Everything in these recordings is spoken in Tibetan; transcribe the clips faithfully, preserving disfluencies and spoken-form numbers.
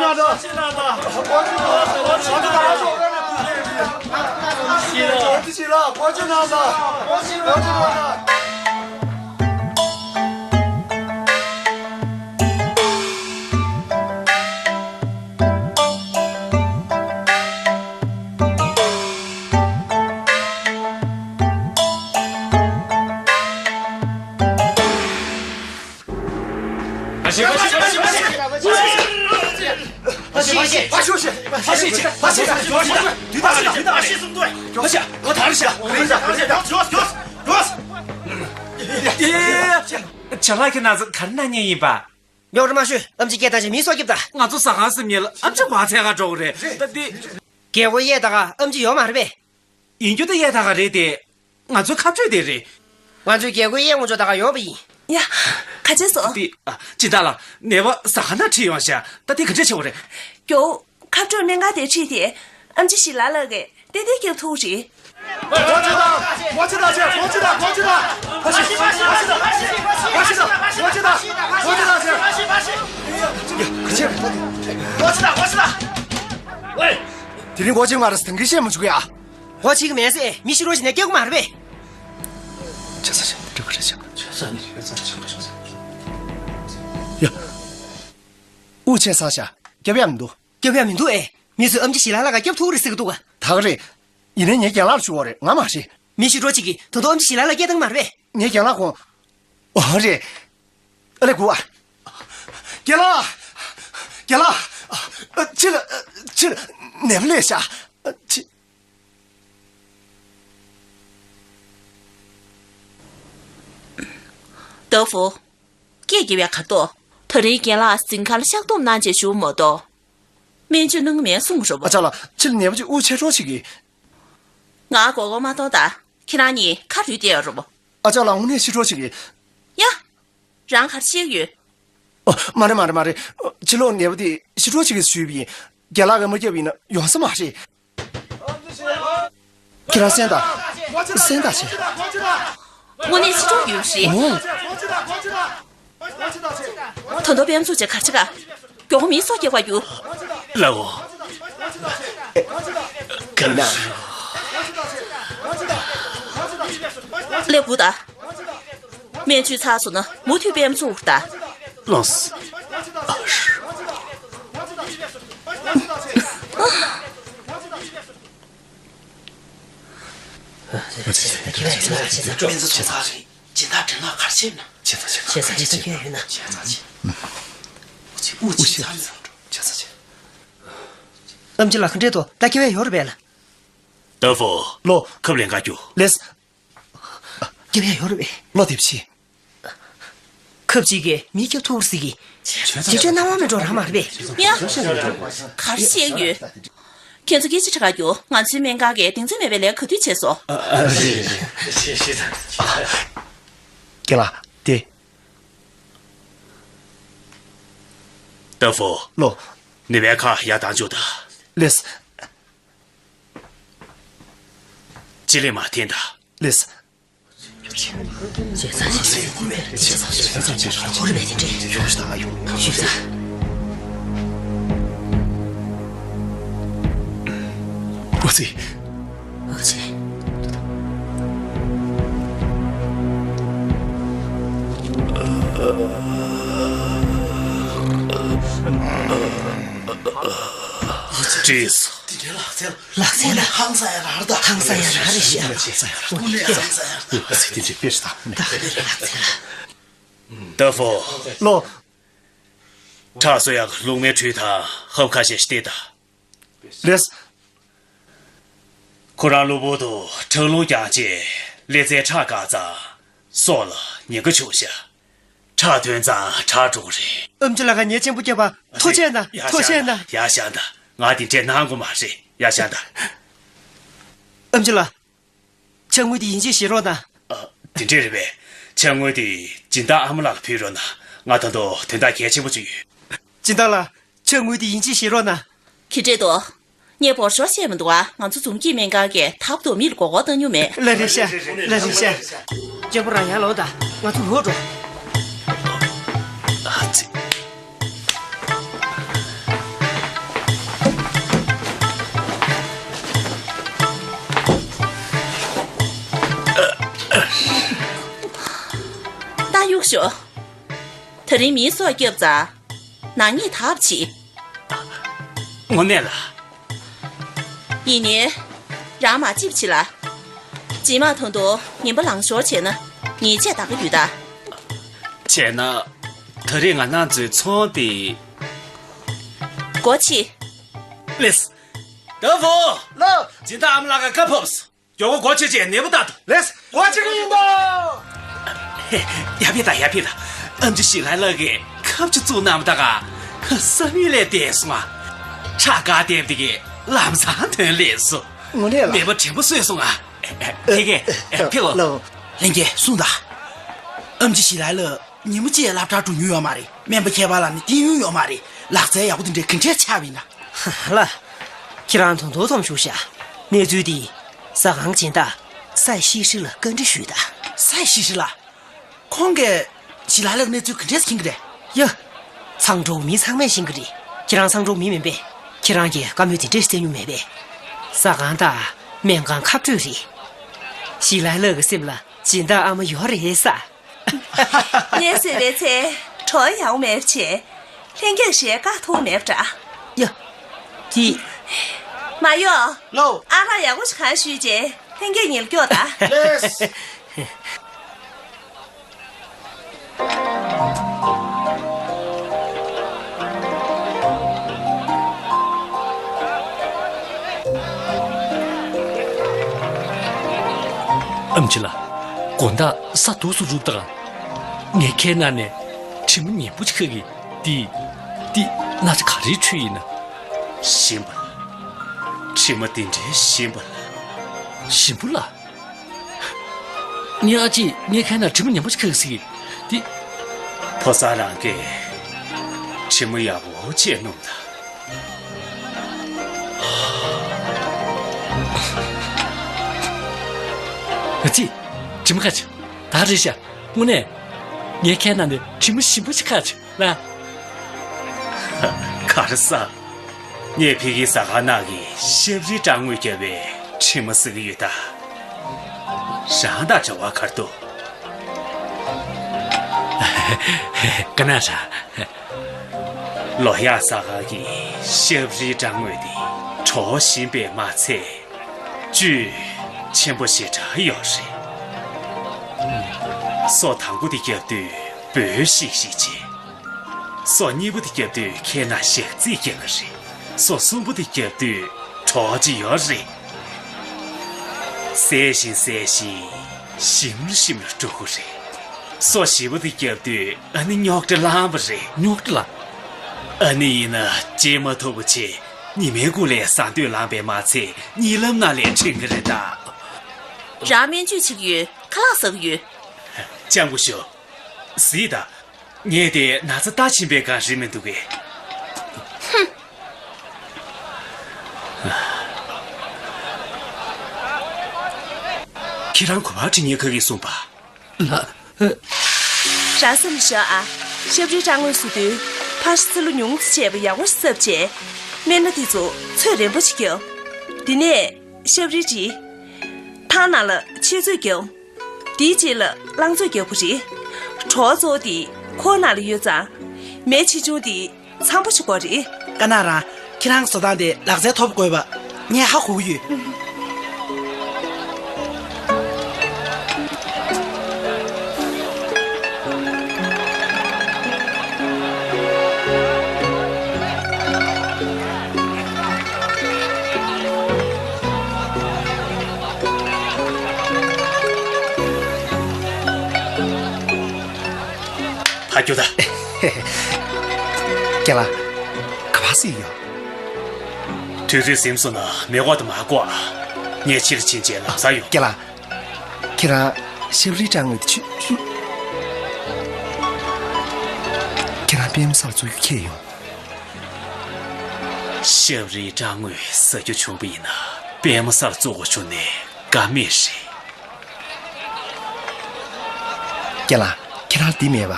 གནང་དང་། བཀའ་དྲིན་གནང་དང་། བཀའ་དྲིན་གནང་དང་། བཀའ་དྲིན་གནང་དང་། བྱ་ལག་ཁྱེད་རང་ཚོ་ག་རེ་གནང་མཁན་ཡིན་པ། རྙོག་དྲ་མ་ཤོད། ཨེམ་ཆི་སྐད་བཏང་བྱས་མི་སྲོག་སྐྱོབས་དང་། ང་ཚོ་ཟ་ཁང་སེམས་ཉིད་ལ་ཨེམ་ཆི་གོ་བ་འཚོལ་ག་འགྲོ་གི་རེད། ད་འདི། རྒྱལ་སྒོ་གཡས་ད་ག་ཨེམ་ཆི་ཡོད་མ་རེད་པས། ཡིན་རྒྱུ་ད་གཡས་ད་ག་རེད་དེ། ང་ཚོའི་ཁ་སྤྲོད་དེ་རེད། ང་ཚོས་རྒྱལ་སྒོའི་གཡས་ངོ་ཅོག་ད་ག་ཡོང་བ་ཡིན། ཡ། ག་བྱས་སོང་། དེ། ཨ། སྦྱིན་བདག་ལགས། ནད་པ་ཟ་ཁང་ནང་ཁྲིད་ཡོང་ཤག་ད་དེ་ག་འདྲ་བྱེད་དགོས་རེད། མགྱོགས། ཁ་སྤྲོད་སྨན་ཁང་དེར་ཁྲིད་དེ། ཨེམ་ཆི་ཞི་ལ་ལགས་ཀྱིས་ཏན་ཏན་སྐྱོབ་ཐུབ་ཀྱི་རེད། དེ་རིང་སྒོ་ཕྱེ་མ་རེད་ཟེར་དེ་འདྲ་བཤད་མ་བྱུང་ཡ། སྒོ་ཕྱེ་གི་མེད་ཟེར། མི་ཤི་རོ་ཞིག་ནས་སྐྱོབ་གི་མ་རེད་པས། ཆེ་ས་ཆེ། འགྲིག་གི་རེད་ཆེ། ཆེ་ས་ནི་ཆེ་ས་ཆེ། ཡ། དབུགས་ཆད་ཚར་ཤག་སྐྱོབ་ཡ་མི་འདུག་སྐྱོབ་ཡ་མི་འདུག་ཨེ། མི་ཚོས་ཨེམ་ཆི་ཞི་ལ་ལགས་ཀྱིས་སྐྱོབ་ཐུབ་ཀྱི་རེད་ཟེར་གྱི་འདུག་ག་ད་ག་རེད། ཡིན་ནའི་ངའི་རྒན་ལགས་ལ་ཞུ་དགོས་རེད། ང་མ་རེད། མི་ཤི་རོ་ཅིག་གིས་ད་དུང་ཨེམ་ཆི་ཞི་ལ་ལགས་སྐད་བཏང་མ་རེད་པས། ངའི་རྒན་ལགས་ཁོང་། ཨོ་རེད། ཨ་ལས་སྒུག་ཨ། རྒན་ལགས། རྒན་ལགས། ཨ། ཕྱི་ལ། ཕྱི་ལ་ནད་པ་སླེབས་ཤག་ཕྱི། ཏོ་ཧྥུ། སྐད་རྒྱབ་ཡ་ག་ཏོ། ད་རིང་རྒན་ལགས་གཟིམ་ཁང་ལ་ཤག་སྡོམ་གནང་བྱས་བཞུགས་མ་གཏོགས། སྨན་བཅོས་གནང་གི་མེད་གསུང་གི་རེད་པ། ཨ་ཅག་ལགས། ཕྱི་ལ་ནད་པ་ཅིག་དབུགས་ཆད་འགྲོ་ཅིག་གིས། ང་མགོ་སྐོར་མ་གཏོང་དང་། ཁྱེད་རང་གཉིས་ཁ་རུལ་བསྡད་ཡོད་རེད་པ། ཨ་ཅག་ལགས། དངོས་གནས་ཤི་འགྲོ་ཅིག་གིས། ཡ། རང་ག་རེ་བཤད་ཀྱི་ཡོད། ཨོ། མ་རེད་མ་རེད་མ་རེད། ཕྱི་ལོགས་ནད་པ་དེ་ཤི་འགྲོ་ཅིག་གིས་ཞུས་པ་ཡིན། རྒན་ལགས་ཀྱིས་མ་སྐྱོབ་པ་ཡིན་ན་ཡོང་ས་མ་རེད། ཁྱེད་རང་གསན་དང་། གསན་དང་བྱས། དངོས་གནས་ཤི་འགྲོ་ཡོད་རེད། ཨོ། ད་དུང་པད་མ་བཙུགས་བྱས་ག་རེ་བྱེད་ག་མགྱོགས་པོ་མིའི་སྲོག་སྐྱོབ་པར་རྒྱུགས། ལའོ། ག་ན། ལས་བུ་ད། སྨན་བཅོས་ཚར་སོང་ན་མུ་མཐུད་པད་མ་བཙུགས་ད། ལགས་སོ། སྦྱིན་བདག་དྲན་ལགས་ག་རེ་བྱས་ན། བྱས་ཙང་བྱས་ཙང་། བྱས་ཙང་། བྱས་ཙང་། ཁྱོད་ཡོད་ན། བྱས་ཙང་བྱས། དབུགས་ཆད་ཚར་ཡོད་རེད། བྱས་ཙང་བྱས། ཨེམ་ཆི་ལགས། ག་འདྲས་འདུག་ད་སྐྱོབ་ཡ་ཡོད་རེད་པས་ལགས། ཏོ་ཧྥུ། ལོ། ཁབ་ལེན་ག་རྒྱུགས། ལགས། སྐྱོབ་ཡ་ཡོད་རེད་པས། ལོ། དེབ་ཆི། ཁབ་ཅིག་གིས་མི་སྐྱོབ་ཐུབ་ཟེར་གི། དེ་འདྲའི་སྣང་བ་མེད་འགྲོ་རང་མ་རེད་པས། ཡ། ག་རེ་བཤད་ཡོད། ཁྱེད་ཚོ་སྐད་ཆ་དྲི་ག་རྒྱུགས། ང་ཚོའི་སྨན་ཁང་གིས་གདེང་ཚོད་མེད་པའི་ལས་ག་དུས་བྱས་སོང་། ཨ། ཨ། རེད་རེད་རེད། རྒན་ལགས། དེ། ཏོ་ཧྥུ། ལོ། ནད་པའི་ཁ་ཡར་བཏང་བཅུག་དང་། ལགས། སྤྱི་ལེ་མར་འཐེན་དང་། ལགས། ཞེ་ས་ཞེ་ས་ཞེ་ས་ཞེ་ས་ཞེ་ས་ཞེ་ས་ཞེ་ས་ཞེ་ས་ཞེ་ས་ཞེ་ས་ཞེ་ས། ཨོ་ཙི། ཨོ་ཙི། ཨོ་ཙི། ལགས་སེ་ལགས། ཧང་སང་ཡ་ར་ར་ད། ཧང་སང་ཡ་ར་རེད་ཤག་དངོས་གནས་ཧང་སང་ཡ་ར། ཨ་ཙི་དེ་འདྲའི་དཔེ་ཞིག་དང་། ད་ལགས་སེ་ལགས། ཏ་ཧྥོ། ལོ། ཁྲག་གསོ་ཡག་གི་ལུག་མའི་ཁྲུས་དང་ཧབ་ཁ་ཤས་ཤིག་སྟེར་དང་། ལེས། ཁོ་རང་གློ་བུར་དུ་ཁྲག་རླུང་རྒྱག་རྗེས་ལེ་ཚན་ཁྲག་བཀག་ཙང་སྲོག་ལ་ཉེན་ཁ་བྱུང་ཤག་ཁྲག་ཐོན་ཙང་དྲག་འགྲོ་གི་རེད། ཨེམ་ཆི་ལགས། ངས་མཆན་བུ་བརྒྱབ་པ་ཐུགས་རྗེ་གནང་། ཡར་ཐུགས་རྗེ་གནང་། ཡར་བཞག་དང་། ང་དེ་འདྲས་གནང་དགོས་མ་རེད། ཡར་བཞག་དང་། ཨེམ་ཆི་ལགས། ཕྱག་དངུལ་དེ་ཡིན་གཅིག་བཞེས་རོགས་གནང་། ཨ། དེ་འདྲས་རེད་པས། ཕྱག་དངུལ་དེ་སྦྱིན་བདག་ཨ་མ་ལགས་ལ་ཕུལ་རོགས་གནང་། ང་ད་དུང་དོན་དག་གལ་ཆེན་པོ་ཅིག་ཡོད། སྦྱིན་བདག་ལགས། ཕྱག་དངུལ་དེ་ཡིན་གཅིག་བཞེས་རོགས་གནང་། ཁི་ཏྲེ་ཏོ། ངས་བོར་ཤོར་བཤད་མི་འདུག་ཨ། ང་ཚོ་འཛོམས་སྐྱིད་སྨན་ཁང་གིས་ཐབ་དོ་མི་ལ་མགོ་སྐོར་བཏང་མྱོང་མེད། ལ་རེད་ཤག་ལ་རེད་ཤག་གཅེན་པོ་རང་ཡར་ལོངས་དང་། ང་ཚོ་ལོག་འགྲོ། ཨ་ཙི། ད་གཡུག་ཤོག་ད་རིང་མིའི་སྲོག་བསྐྱབས་ཙང་། ནག་ཉེས་དག་བྱེད། དངོས་གནས་ལ། ཡིན་ནའི། རང་མ་ཅིབ་བྱེད་ལ། རྗེས་མ་ད་དུང་ཉིན་པ་ལང་ཤོར་བྱས་ན། ཉེས་ཆད་གཏང་གི་ཡོད་ད། བྱས་ན། ད་རེས་ང་རང་ཚོའི་ཚོང་དེ། སྒོ་ཕྱེ། ལེས། ཏ་ཧྥོ། ལགས། སྦྱིན་བདག་ཨ་མ་ལགས་ཀྱིས་བཀའ་ཕབ་སོང་། མགྱོགས་པོ་སྒོ་ཕྱེ་བྱས་ནད་འབུ་བཏང་དང་། ལེས། སྒོ་ཕྱེ་གི་ཡིན་ད། ཡར་ཕེབས་དང་། ཡར་ཕེབས་དང་། ཨེམ་ཆི་ཞི་ལའི་ལགས་ཀྱིས་ཁ་མཆུ་བཙུགས་གནང་བ་ད་ག་བསམ་ཡུལ་ལས་འདས་སོང་ང་། ཁྲག་བཀག་བསྡད་པ་དེ་གིས་ལམ་སང་ཐོན་སླེབས་སོང་། དངོས་གནས་ལ། ནད་པ་དྲན་པ་གསོས་སོང་ང་། ཨེ། ཨེ། ལྷན་རྒྱས། ཨེ། ཕེབས་ལོ། ལྷན་རྒྱས་གསུངས་དང་། ཨེམ་ཆི་ཞི་ལའི་ལགས་ཉིན་མོ་གཅིག་སློབ་གྲྭར་འགྲོ་མྱོང་ཡོད་མ་རེད། སྨན་པ་མཁས་པ་ལ་ནི་བསྟེན་མྱོང་ཡོད་མ་རེད། ལག་རྩལ་ཡག་པོ་དེ་འདྲའི་ག་འདྲས་ཆགས་པ་ཡིན་ན། ལགས། ཁྱེད་རང་ད་དུང་མཐོང་བྱུང་ཤག་གནས་ཚུལ་འདི་ཟ་ཁང་སྦྱིན་བདག་སའི་ཤི་ཧྲི་ལ་བཀའ་འདྲི་ཞུས་དང་། སའི་ཤི་ཧྲི་ལ། ཁོང་གིས་ཞི་ལའི་ལགས་གནས་ཚུལ་ག་འདྲས་མཁྱེན་གྱི་རེད། ཡ། མཚང་འབྲོག་མི་ཚང་མས་ཤེས་ཀྱི་རེད། ཁྱེད་རང་མཚང་འབྲོག་མི་མིན་པས། ཁྱེད་རང་གིས་བཀའ་མོལ་དེ་འདྲས་བསྩལ་མྱོང་མེད་པས། ཟ་ཁང་དང་སྨན་ཁང་ཁ་སྤྲོད་རེད། ཞི་ལའི་ལགས་ཀྱི་སེམས་ལ་སྦྱིན་བདག་ཨ་མ་ཡོད་རེད་ས། ངས་བཟས་པའི་ཚེ་གྲོད་ཡག་པོ་མེད་པ་བྱས། ལྷན་རྒྱས་ཞལ་དཀར་མཐོང་མེད་པ་འདྲ། ཡ། དེ། མ་གཡོག་ལོ། ཨ་རག་ཡག་པོ་ཞིག་གང་ཞུས་རྗེས་ལྷན་རྒྱས་ཉལ་སྐྱོག་ད། ལེས། ཨེམ་ཆི་ལགས། དགོང་དག་ས་དུས་སུ་རུབ་དང་། ངའི་ཁའི་ནང་ནས་དྲི་མ་ངན་པོ་ཅིག་ཁ་གི། འདི། འདི་ན་ཚ་ག་རེའི་འཕྲོད་ཡིན་ན། ཞིམ་པ་ལ། དྲི་མ་འདི་འདྲའི་ཞིམ་པ་ལ། ཞིམ་པོ་ལ། ངའི་ཨ་ཅེས་ངའི་ཁའི་ནང་དྲི་མ་ངན་པོ་ཅིག་ཁ་གི་ཟེར་གི། འདི། ཕོ་གསར་རང་གིས་དྲི་མ་ཡག་པོ་ཅིག་སྣོམས་དང་། ཨ་ཙི། དྲི་མ་ཁ་ཆེ། ད་རེད་ཤག་དངོས་གནས། ངའི་ཁའི་ནང་ནས་དྲི་མ་ཞིམ་པོ་ཞིག་ཁ་ཆེ་ལ། ག་རེ་ཟ། ངས་ཕ་གིའི་ཟ་ཁང་ནང་གི་ཤབ་རིའི་སྦྲང་ངོས་བརྒྱབ་པའི་དྲི་མ་ཟ་གི་ཡོད་ད། རང་དང་འབྲེལ་བ་ག་རེ་འདུག་ག་ན་ར། ལོ་ཡག་ཟ་ཁང་གི་ཤབ་རིའི་སྦྲང་ངོས་དེ་གྲོགས་ཞིམ་པས་མ་ཚད། བཅུད་ཆེན་པོ་ཞེ་དྲག་ཡོད་རེད། སོ་དང་པོ་དེ་བརྒྱབ་དུས་འབོལ་ཤིག་ཤིག་བྱེད། སོ་གཉིས་པོ་དེ་བརྒྱབ་དུས་ཁྱེད་ན་ཞག་རྩིས་རྒྱག་གི་རེད། སོ་གསུམ་པོ་དེ་བརྒྱབ་དུས་གྲོགས་ཅིག་ཡོད་རེད། ཟས་བཞིན་ཟས་བཞིན་ཞིམ་ལ་ཞིམ་ལ་འགྲོ་གི་རེད། སོ་བཞི་པོ་དེ་བརྒྱབ་དུས་ཨ་ནི་རྙོག་དྲ་ལངས་པ་རེད། རྙོག་དྲ་ལ། ཨ་ནི་ཡིན་ན་སྐྱེས་མ་ཐུབ་པ་བྱས། ཉི་མའི་གུང་ལ་ཟ་འདོད་ལངས་པས་མ་ཚད་གཉིད་ལམ་ནང་ལ་འཕྲེང་གི་རེད་ད། རང་སྨན་བཅོས་བྱེད་ཀྱི་ཡོད། ཁ་ལག་ཟ་གི་ཡོད། སྤྱང་པོ་ཤོག་གཟིགས་དང་། ངས་དེ་ན་ཚ་ལྟ་བཞིན་པའི་སྒང་རེད་མི་འདུག་གས། ཧུམ། ཁྱེད་རང་ག་པར་ཁྲིད་ཉན་ག་གིས་གསུངས་པ། ལགས། རང་སེམས་ལ་བཞག་ཨ། ཤབ་རིའི་སྦྲང་ངོས་བཟོ་དུས། ཕར་ཚིལ་ལོ་ཉུང་ཙམ་བྱས་པ་ཡག་པོ་ཞིག་བསྲབས་བྱས། སྨན་སྣ་དེ་ཚོ་ཚོས་རན་པོ་ཞིག་བརྒྱབ། དེ་ནས་ཤབ་རིའི་འབྲི། ཐང་ནང་ལ་ཆེ་ཚོས་བརྒྱབ། དེའི་རྗེས་ལ་རླངས་ཚོས་རྒྱག་དགོས་རེད། བྲོ་བ་གཙོ་བོ་དེ་ཁོའི་ནང་ལ་ཡོད་ཙང་། མེ་ཆེ་ཆུང་དེ་འཚམ་པོ་ཞིག་དགོས་རེད། དཀར་ནག་རང་། ཁྱེད་རང་བཟོ་སྟངས་དེ་ལག་རྩལ་ཐོབ་དགོས་པ་ངས་ཧ་གོ་གི་ཡོད། ཕ་རྒྱུད་ད། རྒན་ལགས། ག་པར་སླེབས་ཡོད། དུས་ཚོད་ཟིན་སོང་ན་མེ་འཁོར་དུ་མར་བསྐོར། ངས་ཕྱིར་ཕྱིན་རྗེས་ལམ་སང་ཡོང་། རྒན་ལགས། ཁྱེད་རང་ཤབ་རིའི་སྦྲང་ངོས་དེ་ཆུ་ཆུ། ཁྱེད་རང་པད་མ་སར་བཙུགས་རྒྱུ་ཁས་ཡོང་། ཤབ་རིའི་སྦྲང་ངོས་ཟ་རྒྱུ་བྱུང་བ་ཡིན་ན་པད་མ་སར་བཙུགས་དགོས་བྱུང་ནས་ཀ་མེད་རེད། རྒན་ལགས། ཁྱེད་རང་འདི་མེད་པ།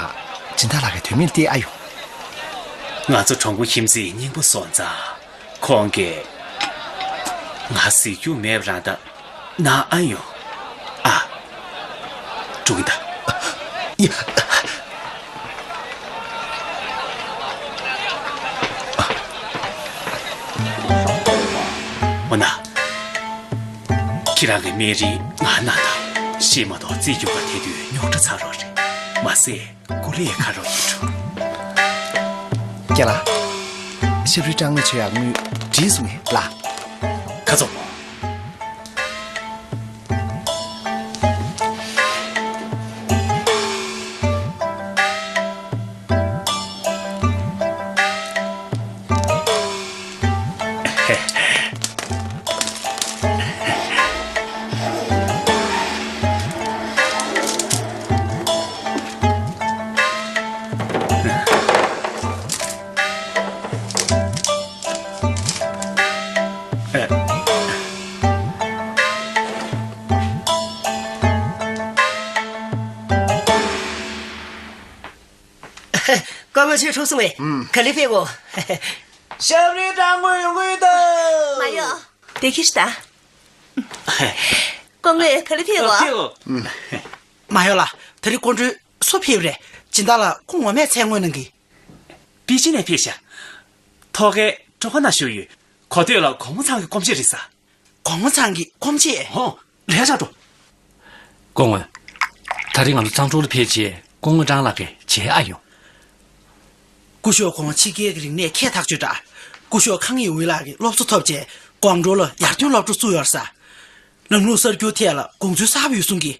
སྦྱིན་བདག་ལགས་ཀྱིས་དོན་མེད་བལྟས་ཨ་ཡོང་། ང་ཚོ་གྲོང་པ་ཁྱིམ་མཚེས་རྙིང་པ་སོང་ཙང་། ཁོང་གིས་ང་གཟིགས་རྒྱུ་མེད་པ་རང་ད་ན་ཨ་ཡོང་། ཨ། འགྲོ་གི་ད། ཡ། འོ་ན། ཁྱེད་རང་གི་སྨན་རིན་ང་གནང་དང་། ཤེས་མ་གཏོགས་རྩིས་རྒྱུག་པ་དེ་དུས་རྙོག་དྲ་ཚ་རོགས་རེད། མ་ཟད་ཀུ་ལེ་ཁ་རོག་ཡིན་འགྲོ། རྒན་ལགས། ཤབ་རིའི་སྦྲང་ངོས་ཆེ་ཡག་དངུལ་བྲིས་སོང་ངས་ལ། ཁ་ཚོ། སྐུ་ངོ་ཁྱེད་འཁྲུག་སོང་ངས། ཨུམ། ག་ལེ་ཕེབས་གོ། ཤབ་རིའི་སྦྲང་ངོས་ཡོང་གི་ཡོད་དོ། མ་ཡོང་། བདེ་སྐྱིད་ད། སྐུ་ངོ་ག་ལེ་ཕེབས་གོ། ཕེབས་གོ། མ་ཡོང་ལ། དེ་རིང་སྐུ་མགྲོན་སུ་ཕེབས་རེད། སྦྱིན་བདག་ལགས་ཁོང་ངོ་མས་མཚན་དངོས་གནང་གི། པེ་ཅིན་ནས་ཕེབས་ཤག་ཐོག་ཁའི་སྤྲོ་ཁང་ནང་བཞུགས་ཡོད། གོ་ཐོས་ལ་གོང་མ་ཚང་གི་སྐོམ་ཆས་རེད་ས། གོང་མ་ཚང་གི་སྐོམ་ཆས། ཧོ། ལས་བྱ་འགྲོ། སྐུ་ངོ། ད་རེས་ང་ཚོ་ཚང་ཀྲོའུ་ལ་ཕེབས་རྗེས་སྐུ་ངོ་ཀྲང་ལགས་ཀྱིས་མཇལ་ཨ་ཡོང་། སྐུ་ཞབས་ཁོང་ཕྱི་རྒྱལ་གྱི་རིག་གནས་མཁས་ཐག་ཆོད་འདྲ། སྐུ་ཞབས་ཁང་ཡི་ཝེ་ལགས་ཀྱིས་སློབ་གསོ་ཐོབ་རྗེས་ཀོང་ཀྲོའུ་ལ་ཡར་ཐོན་སློབ་གྲྭ་བཙུགས་ཡོད་ས། ལམ་ལུགས་གསར་འགྱུར་ཐད་ལ་དགོངས་ཚུལ་གསར་པ་ཡོད་གསུང་གི།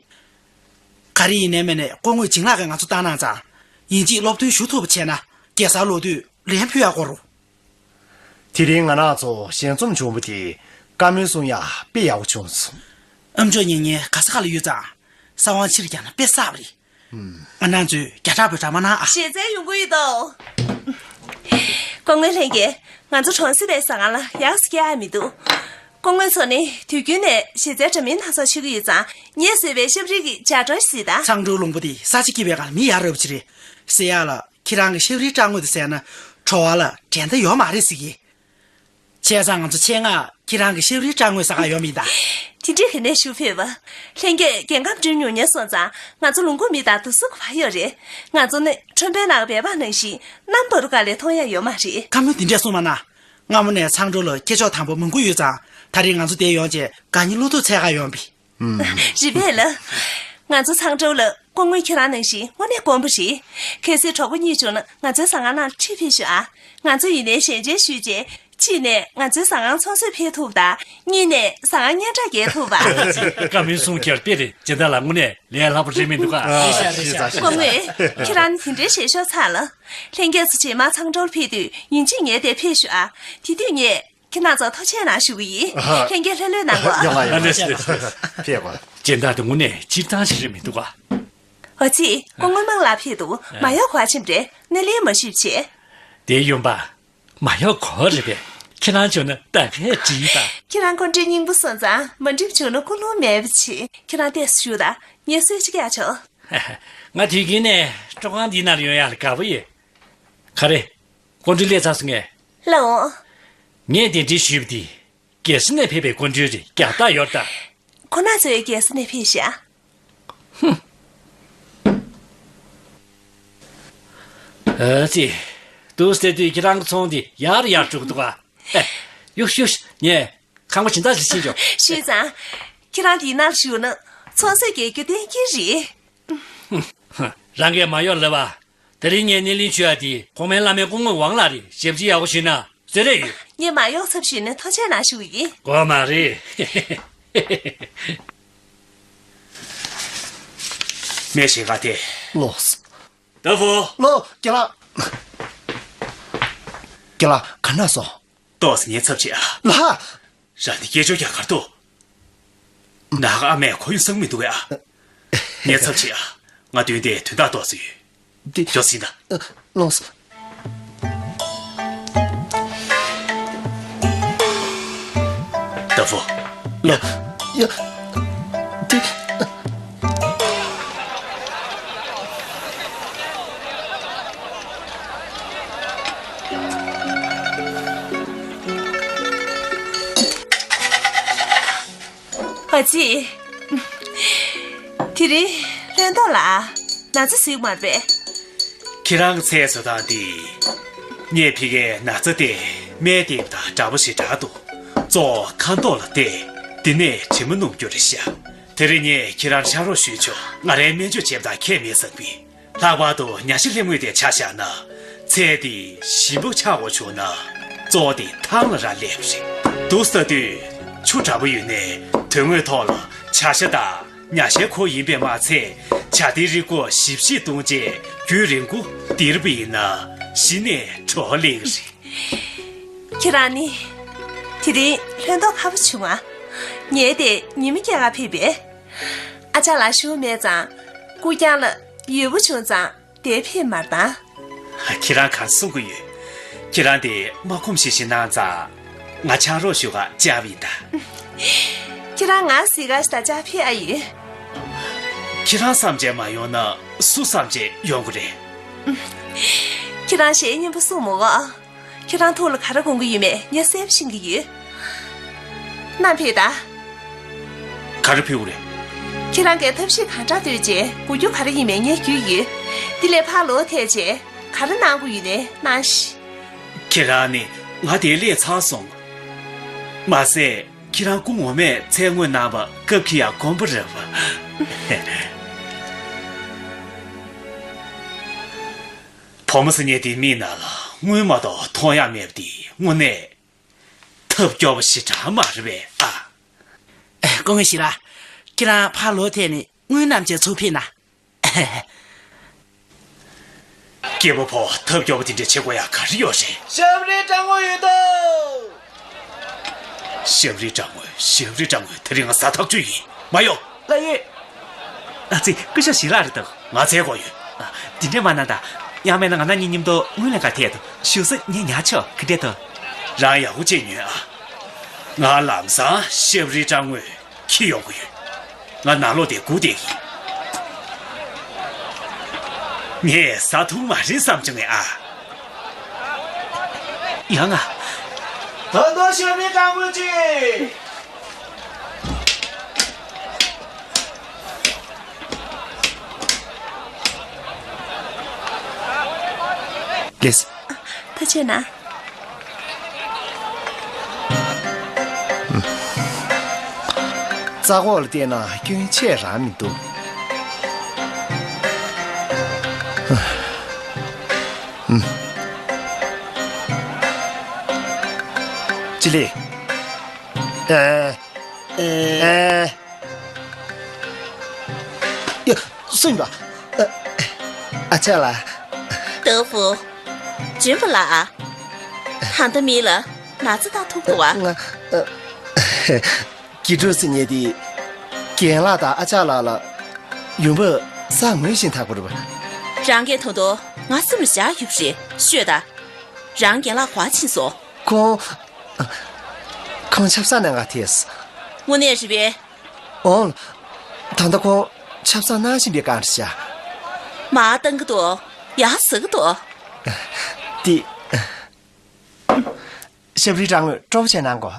ག་རེ་ཡིན་ནའི་མིན་ནའི་སྐུ་ངོས་བྱིན་རླབས་ཀྱིས་ང་ཚོ་བཏང་གནང་ཙང་། ཡིན་གཅིག་སློབ་ཐོན་ཞུ་ཐུབ་པ་བྱས་ན་རྒྱལ་སར་ལོག་དུས་ལན་ཕུལ་ཡག་དགོས་རེད། དེ་རིང་ང་རང་ཚོ་ཞལ་འཛོམས་བྱུང་བ་དེ་བཀའ་མོལ་གསུང་ཡག་དཔེ་ཡག་པོ་བྱུང་སོང་། ཨ་མཆོག་ཉེ་ཉེ་ག་ས་ག་ལ་ཡོད་ཙང་། གསང་བ་ཕྱིར་རྒྱག་ན་དཔེ་བསགས་པ་རེད། ང་རང་ཚོས་རྒྱ་གྲགས་པོ་གྲགས་མ་གནང་ཨ། ཞེ་ཚན་ཡོང་གི་ཡོད་དོ། སྐུ་ངོ་ལྷན་རྒྱས། ང་ཚོ་གྲོང་གསེབ་པའི་ཟ་ཁང་ལ་ཡག་སུ་སྐྱེ་ཡ་མི་འདུག་སྐུ་ངོ་ཚོ་ནི་དུས་རྒྱུན་ནས་ཞེ་ཚན་འདྲ་མིན་སྣ་ཚོགས་ཤེས་ཀྱི་ཡོད་ཙང་ངས་བཟོས་པའི་ཤབ་རིལ་གྱི་ཇ་གྲང་ཞིག་དང་། ཚང་ཀྲོའུ་ལུང་པ་དེ་ས་ཆ་སྐྱིད་པའི་སྒང་ལ་མི་ཡག་རབ་ཅིག་རེད། ཟེར་ཡག་ལ་ཁྱེད་རང་གི་ཤབ་རིལ་སྦྲང་ངོས་དེ་ཟས་ན་བྲོ་བ་ལ་འགྲན་ཟླ་ཡོད་མ་རེད་ཟེར་གི། བྱས་ཙང་ང་ཚོ་ཆེད་མངགས་ཁྱེད་རང་གི་ཤབ་རིལ་སྦྲང་ངོས་ཟ་ག་ཡོང་བ་ཡིན་ད། དེ་འདྲའི་ག་ནས་ཞུ་ཕོད་པ། ལྷན་རྒྱས་རྒྱལ་ཁམས་འགྲིམ་མྱོང་མྱོང་སོང་ཙང་ང་ཚོ་ལུང་ཁུག་མི་དང་དུ་སུ་ག་པར་ཡོད་རེད། ང་ཚོ་ནི་ཁྲོན་པའི་ནང་སྦལ་པ་ནང་བཞིན་གནམ་བར་དུ་ག་ལས་མཐོང་ཡ་ཡོད་མ་རེད། བཀའ་མོལ་འདི་འདྲས་གསུངས་མ་གནང་། སྔ་མོ་ནས་ཚང་ཀྲོའུ་ལ་སྐྱེས་མཆོག་དམ་པ་མང་པོ་ཡོད་ཙང་ད་རེས་ང་ཚོ་འདིར་ཡོང་རྗེས་དགའ་ཉེ་བློ་ཐུག་འཚོལ་ག་ཡོང་བ་ཡིན། རེད་པས་ལགས། ང་ཚོ་ཚང་ཀྲོའུ་ལ་སྐུ་ངོ་ཁྱེད་རང་ནང་བཞིན་དངོས་གནས་དཀོན་པོ་རེད། གལ་སྲིད་གྲོགས་པོ་གཉིས་བྱུང་ན་ང་ཚོའི་ཟ་ཁང་ནང་ཁྲིད་ཕེབས་ཤོག་ཨ། ང་ཚོ་ཡིན་ནའི་ཞལ་མཇལ་ཞུས་རྗེས་གཅིག་ནས་ང་ཚོའི་ཟ་ཁང་ཚོང་གསོས་ཕེབས་ཐུབ་དང་གཉིས་ནས་ཟ་ཁང་སྙན་གྲགས་རྒྱས་ཐུབ་པ། བཀའ་མོལ་གསུང་རྒྱུར་དཔེ་རེད། སྦྱིན་བདག་ལགས་དངོས་གནས་ལས་སླ་པོ་རེད་མི་འདུག་ག་ཨ། ཤེས་ཚར་ཤེས་ཚར། སྐུ་ངོ་ཁྱེད་རང་ནི་དེ་འདྲའི་ཞལ་ཤོག་ཚར་ལ། ལྷན་རྒྱས་ཚོ་རྗེས་མ་ཚང་ཀྲོའུ་ལ་ཕེབས་དུས་ཡིན་གཅིག་ངའི་དེར་ཕེབས་ཤོག་ཨ། དེ་དུས་ངས་ཁྱེད་རང་ཚོར་ཐུགས་རྗེ་གནང་ཞུ་གི་ཡིན། ཨ་ཧ། ལྷན་རྒྱས་ལྷོད་ལྷོད་གནང་གོ། ཡོང་ང་ཡོང་ང་ཕེབས་གོ། སྦྱིན་བདག་དེ་དངོས་གནས་སྤྱིར་བཏང་ཞིག་རེད་མི་འདུག་ག་ཨ་ཙི། སྐུ་ངོ་དམངས་ལགས་ཕེབས་འདུག་མ་ཡོང་གོ་ཨ། ཕྱིན་འདྲེ་སྣེ་ལེན་མ་ཞུས་བྱས། དེ་ཡོང་པ། མ་ཡོང་གོ་རེད་པས། ཁྱེད་རང་བྱུང་ན་ད་གས་བྲིས་པ། ཁྱེད་རང་སྐུ་མགྲོན་སྙིང་པོ་སོང་ཙང་མ་འགྲིག་བྱུང་ན་ཀུན་སློང་མེད་པ་བྱེད། ཁྱེད་རང་ལྟས་སུ་བཞུགས་དང་ངས་གསོལ་ཅིག་རྒྱག་ཆོག་ང་དུས་རྒྱུན་ནས་སྤྲོ་ཁང་འདི་ནང་ཡོང་ཡག་ལ་དགའ་པོ་ཡོད། ག་རེ། སྐུ་མགྲོན་སླེབས་ཚར་སོང་ངས། ལགས་འོང་། ངས་གདན་འདྲེན་ཞུས་པ་འདི། རྒྱལ་ས་ནས་ཕེབས་པའི་སྐུ་མགྲོན་རེད། རྒྱག་རྟགས་ཡོད་ད། ཁོང་རྣམ་ཚོ་རྒྱལ་ས་ནས་ཕེབས་ཤག་ཨ་ཙི། འདུག་ཟེར་དུས་ཁྱེད་རང་གི་ཚོང་འདི་ཡར་ཡར་འགྲོ་གི་འདུག་ཨ། ཨེ། ཡུག་ཡུག་ངས་ཁང་པ་སྦྱིན་བདག་ཞིག་ཕྱིན་ཆོག་ཤེས་ཙང་། ཁྱེད་རང་འདི་ནང་བཞུགས་ན་ཚོང་ཟས་རྒྱག་རྒྱུ་གཏན་འཁེལ་རེད། རང་གིས་མ་གཡོག་ལབ་པ། དེ་རིང་ངས་སྣེ་ལེན་ཞུ་ཡ་དེ་གོང་མའི་བླ་མའི་སྐུ་ངོ་ཝང་ལགས་རེད། ཞབས་ཕྱི་ཡག་པོ་ཞུས་ན་བཟོད་རེ་ཡོད། ངས་མ་གཡོག་ཚབ་ཞུས་ནས་ཐུགས་རྗེ་གནང་ཞུ་གི་ཡིན། དགོས་མ་རེད། སྨན་ཞིག་ག་དེ། ལོས། ཏ་ཧྥུ། ལོ། ཁྱེད་རང་། ཁྱེད་རང་ག་ན་སོང་། ཏོག་ཙམ་ཉལ་ཚབས་བྱེད་ཨ། ལ། རང་དེ་སྐད་ཅོར་རྒྱག་གར་འདུག་ནག་ཨ་མས་གོ་ཡོང་བསམ་མི་འདུག་ཨ། ཉལ་ཚབས་བྱེད་ཨ། ང་མདུན་དེ་དོན་དག་ཏོག་ཙམ་ཡོད། འདི། ཡོད་ཟིན་ད། ལོངས། ཏ་ཧྥུ། ལ། ཡ། འདི། ཨ་ཙི། དེ་རིང་ལྷན་ཐོག་ལ་ན་ཚ་ཟིག་མ་རེད་པས། ཁྱེད་རང་གི་ཚལ་བཟོ་སྟངས་འདི། ངས་ཕ་གིའི་ན་ཚ་དེ་སྨན་བསྟེན་པ་དང་འདྲ་པོ་ཞེ་དྲག་འདུག་གཙོ་བོ་ཁ་མདོག་ལ་བལྟས། དེ་ནས་དྲི་མ་སྣོམ་རྒྱུ་རེད་ཤག་དེ་རིང་ངས་ཁྱེད་རང་ཕྱག་རོགས་ཞུས་ཆོག་ང་རའི་སྨན་བཅོས་བྱེད་པ་དང་ཁྱད་མེད་བསམ་གི། ལྷག་པར་དུ་ཉ་ཤ་ལྷད་མངོན་དེ་ཆ་བཞག་ན། ཚལ་དེ་ཞིམ་པོ་ཆགས་དགོས་བྱུང་ན། གཙོ་བོ་དེ་ཐང་ལ་རག་ལས་པ་རེད། འདུག་ཟེར་དུས་ཆུ་དྲག་པོ་ཡོད་ནའི་དོན་དངོས་ཐོག་ལ་བྱ་ཤ་དང་ཉ་ཤའི་ཁོག་ཡིན་པས་མ་ཚད། བྱ་དེའི་རིགས་ཁོག་ཞིབ་ཞིབ་བཏུང་རྗེས་རྒྱུན་རིང་པོ་སྟེར་བ་ཡིན་ན་གཞི་ནས་དྲོ་ལེགས་རེད། ཁྱེད་རང་ནི། དེ་རིང་ལྷན་ཐོག་ཁ་པོ་བྱུང་ང་། ངའི་དེ་ཉི་མ་སྐྱེལ་ག་ཕེབས་པས། ཨ་ཅག་ལགས་ཞུ་མེད་ཙང་། སྐུ་རྐྱང་ལ་ཡོད་པོ་བྱུང་ཙང་དེ་ཕེབས་མར་བཏང་། ཁྱེད་རང་གང་གསུང་གི་ཡོད། ཁྱེད་རང་དེ་མ་ཁོམ་ཞིག་ཞིག་གནང་ཙང་། ང་ཕྱག་རོགས་ཞུ་ག་བཅར་བ་ཡིན་ད། ཁྱེད་རང་ང་གཟིགས་ག་ཞིག་ད་བཅར་ཕེབས་ཨ་ཡིན། ཁྱེད་རང་བསམ་བྱས་མ་ཡོང་ན་སུ་བསམ་བྱས་ཡོང་གི་རེད། ཁྱེད་རང་ཞལ་སྙན་པོ་གསུངས་མོ་གོ། ཁྱེད་རང་ཐུགས་ལ་ག་རེ་དགོངས་ཀྱི་ཡོད་མེད་ངས་གསལ་པོ་ཤེས་ཀྱི་ཡོད། ནམ་ཕེབས་ད། ག་རེ་ཕེབས་དགོས་རེད། ཁྱེད་རང་གིས་ཐབས་ཤེས་གང་དྲག་བཏོན་རྗེས་དགོས་རྒྱུ་ག་རེ་ཡིན་མིན་ངས་རྒྱུས་ཡོད། དེ་ལས་ཕར་ལོག་ཐད་རྗེས་ག་རེ་གནང་དགོས་ཡོད་ནའི་གནང་ཤིག་ཁྱེད་རང་ནི་ང་དེ་སླེབས་ཚར་སོང་། མ་ཟད་ཁྱེད་རང་སྐུ་ངོ་མས་ཚལ་སྔོན་གནང་བ་སྐབས་ཁེལ་ཡག་དཀོན་པོ་རེད་པ། བུ་མོ་ཟེར་མཁན་དེའི་མིག་ནང་ལ་དངུལ་མ་གཏོགས་མཐོང་ཡག་མེད་པ་དེ་དངོས་གནས་ཐབས་སྐྱོ་པོ་ཞེ་དྲག་མ་རེད་པས་ཨ། སྐུ་ངོ་ཞིག་ལ། ཁྱེད་རང་ཕར་ལོག་ཐད་ནས་དངུལ་རྣམས་ཀྱང་ཚུར་ཕུད་ན། སྐྱེས་བུ་ཕོ་ཐབས་སྐྱོ་པོ་དེ་འདྲ་བྱེད་དགོས་ཡག་ག་རེ་ཡོད་རེད། ཞབས་རིལ་དྲང་མོ་ཡོད་དོ། ཞབས་རིལ་དྲང་མོ། ཞབས་རིལ་དྲང་མོ། དེ་རིང་ང་ཟ་ཐག་ཆོད་ཡིན། མ་གཡོག་ལགས་ཡོད། ཨ་ཙི། སྐུ་ཞབས་ཞིག་ལ་རེད་དོ། ང་འཚོལ་དགོས་ཡོད། ཨ། དེ་འདྲས་མ་གནང་དང་། ཡང་མིན་ན་ང་རང་གཉིས་མཉམ་དུ་དངུལ་ལེན་ག་ཐད་དོ། བཞུགས་ས་ངས་ཉར་ཆོག་ག་འདྲས་དོ། རང་ཡག་པོ་བྱས་ཉོན་ཨ། ང་ལམ་སང་ཞབས་རིལ་དྲང་མོ་འཁྱེར་ཡོང་གི་ཡོད། ང་ནང་ལོགས་དེ་སྒུག་བསྡད་ཀྱི་ཡིན། ངས་ཟ་ཐུབ་མ་རེད་བསམ་བྱུང་ངས་ཨ། ཡང་ང་། ད་དུང་ཞབས་རིལ་དྲང་མོ་ཅིག་ལགས། ཐུགས་རྗེ་གནང་། རྩ་འགོག་ལ་བལྟས་ན་སྐྱོན་ཆེ་རང་མི་འདུག་ཅི་ལེ། ཨེ། ཨེ། ཡ། སུ་ཡིན་པ། ཨ། ཨ་ཅག་ལགས། ཏོ་ཧྥུ། ལྗོན་པ་ལགས་ཨ། ད་ལྟ་མི་ལ་ན་ཚ་ད་ཐུག་འདུག་བ། ང་། ཨ། དགེ་ཕྲུག་ཟེར་མཁན་དེ། རྒན་ལགས་དང་ཨ་ཅག་ལགས་ལ་ཡོང་འབབ་ས་ངོས་བཞིན་ཐག་པ་རེད་པ། རང་གིས་ད་དུང་ང་སེམས་ལ་བཞག་ཡོད་པ་རེད་ཤོད་ད། རང་རྒན་ལགས་ག་པར་ཕྱིན་སོང་། ཁོང་། ཁོང་ཆབ་གསང་ནང་ག་ཐད་སོང་། དངོས་གནས་རེད་པས། འོང་། ད་ལྟ་ཁོང་ ཆབ་གསང་གནང་བཞིན་པའི་སྒང་རེད་ཤག་མར་བཏང་གི་འདུག་ཡར་ཟག་གི་འདུག་དེ། ཤབ་རིའི་སྦྲང་ངོས་སྤྲོ་པོ་བྱས་གནང་གོ།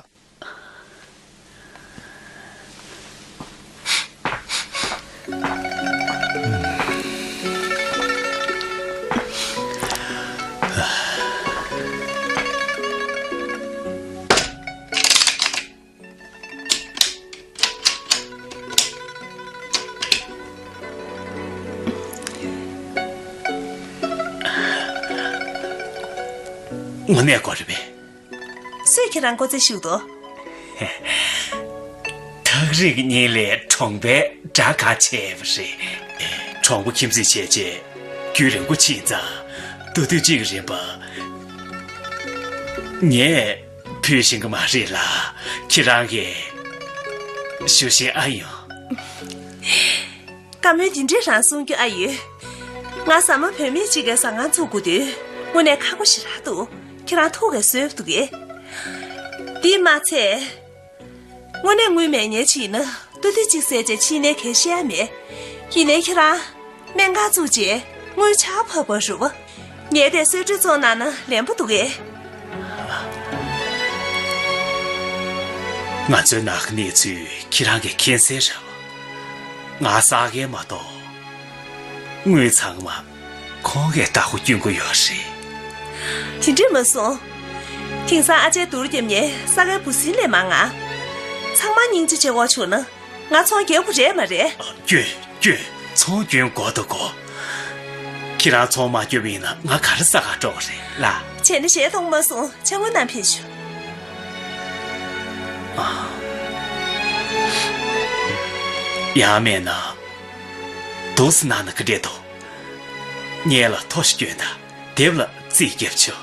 དངོས་གནས་དགོས་རེད་པས། སུས་ཁྱེད་རང་སྐུ་རྩེད་ཞུགས་འདུག་ཐག་རིང་གཉིས་ལས་གྲོང་པའི་དགྲ་ཁ་ཆེ་བ་རེད། གྲོང་པ་ཁྱིམ་མཚེས་བྱས་རྗེས་རྒྱུན་རིང་པོ་ཕྱིན་ཙང་མདོ་སྟོད་གཅིག་གི་རིན་པ་ངས་ཕུལ་ཤེས་ཀྱི་མ་རེད་ལ། ཁྱེད་རང་གིས་ཞུ་ཤེས་ཨ་ཡོང་། བཀའ་མོལ་འདི་འདྲས་རང་གསུང་རྒྱུ་ཨ་ཡོད། ང་ཟ་མ་བུད་མེད་ཅིག་གི་ཟ་ཁང་ཚུགས་དགོས་དུས་དངོས་གནས་ཁག་པོ་ཞེ་དྲག་འདུག་ཁྱེད་རང་ཐུགས་ཀྱིས་བཟོད་འདུག་གས། འདི་མ་ཚད། དངོས་གནས་དངུལ་མེད་མཁན་ཅིག་ཡིན་ན་ལྟོ་ཐུན་གཅིག་བཟས་རྗེས་ཕྱི་ནས་གས་བཤད་ཡ་མེད། ཡིན་ནའི་ཁྱེད་རང་སྨན་ཁང་བཙུགས་རྗེས་དངུལ་ཆར་ཕབ་པ་རུ། ངས་དེ་གསོལ་སྒྲོན་བཙོང་གནང་ན་ལན་པོ་འདུག་གས། ང་ཚོའི་ནང་གི་གནས་ཚུལ་ཁྱེད་རང་གིས་མཁྱེན་གསལ་རེད་བ། ང་ཟ་མཁན་མ་གཏོགས། དངུལ་ཚང་མ་ཁོང་གིས་བདག་པོ་སྐྱོན་གྱི་ཡོད་རེད། དེ་འདྲས་མ་གསུང་། དེང་སང་ཨ་ཅག་དུར་རྒྱབ་མཁན་ཟ་མཁན་འབུ་སྲིན་ལས་མང་ང་། ཚང་མ་སྙིང་རྗེ་བྱེད་དགོས་བྱུང་ན་ང་ཚོང་རྒྱག་དགོས་རེད་མ་རེད། སྐྱོན། སྐྱོན། ཚོང་སྐྱོན་དགོས་དང་དགོས། ཁྱེད་རང་ཚོང་མ་སྐྱོན་པ་ཡིན་ན་ང་ག་རེ་ཟ་གར་འགྲོ་གི་རེད་ལ། བྱས་ན་ཞལ་མཐོང་མ་སོང་ཕྱག་དངུལ་གནང་ཕེབས་ཤོག་ཨ། ཡང་མེད་ན། འདུག་སེ་གནང་ན་ག་འདྲས་འདུག་སྔོན་ལ་ཐོ་ཞིག་བསྐྱོན་དང་དེབ་ལ་རྩིས་བརྒྱབ་ཆོག་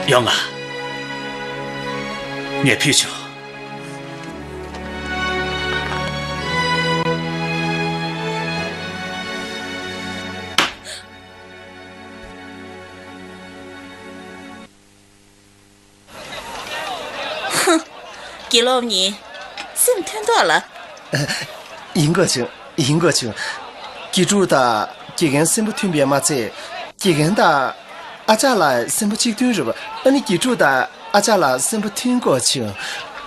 ཡོང་ང་། ངས་ཕུལ་ཆོག་ཧུ། དགེ་སློབ་གཉིས། སེམས་མཐུན་ཐོག་ལ། ཡིན་དགོས་བྱུང་། ཡིན་དགོས་བྱུང་། དགེ་ཕྲུག་དང་དགེ་རྒན་སེམས་པ་མཐུན་པའི་མ་ཚད། དགེ་རྒན་དང་ཨ་ཅག་ལགས་སེམས་པ་གཅིག་མཐུན་རེད་པ། ཨ་ནི་དགེ་ཕྲུག་དང་ཨ་ཅག་ལགས་སེམས་པ་མཐུན་དགོས་བྱུང་།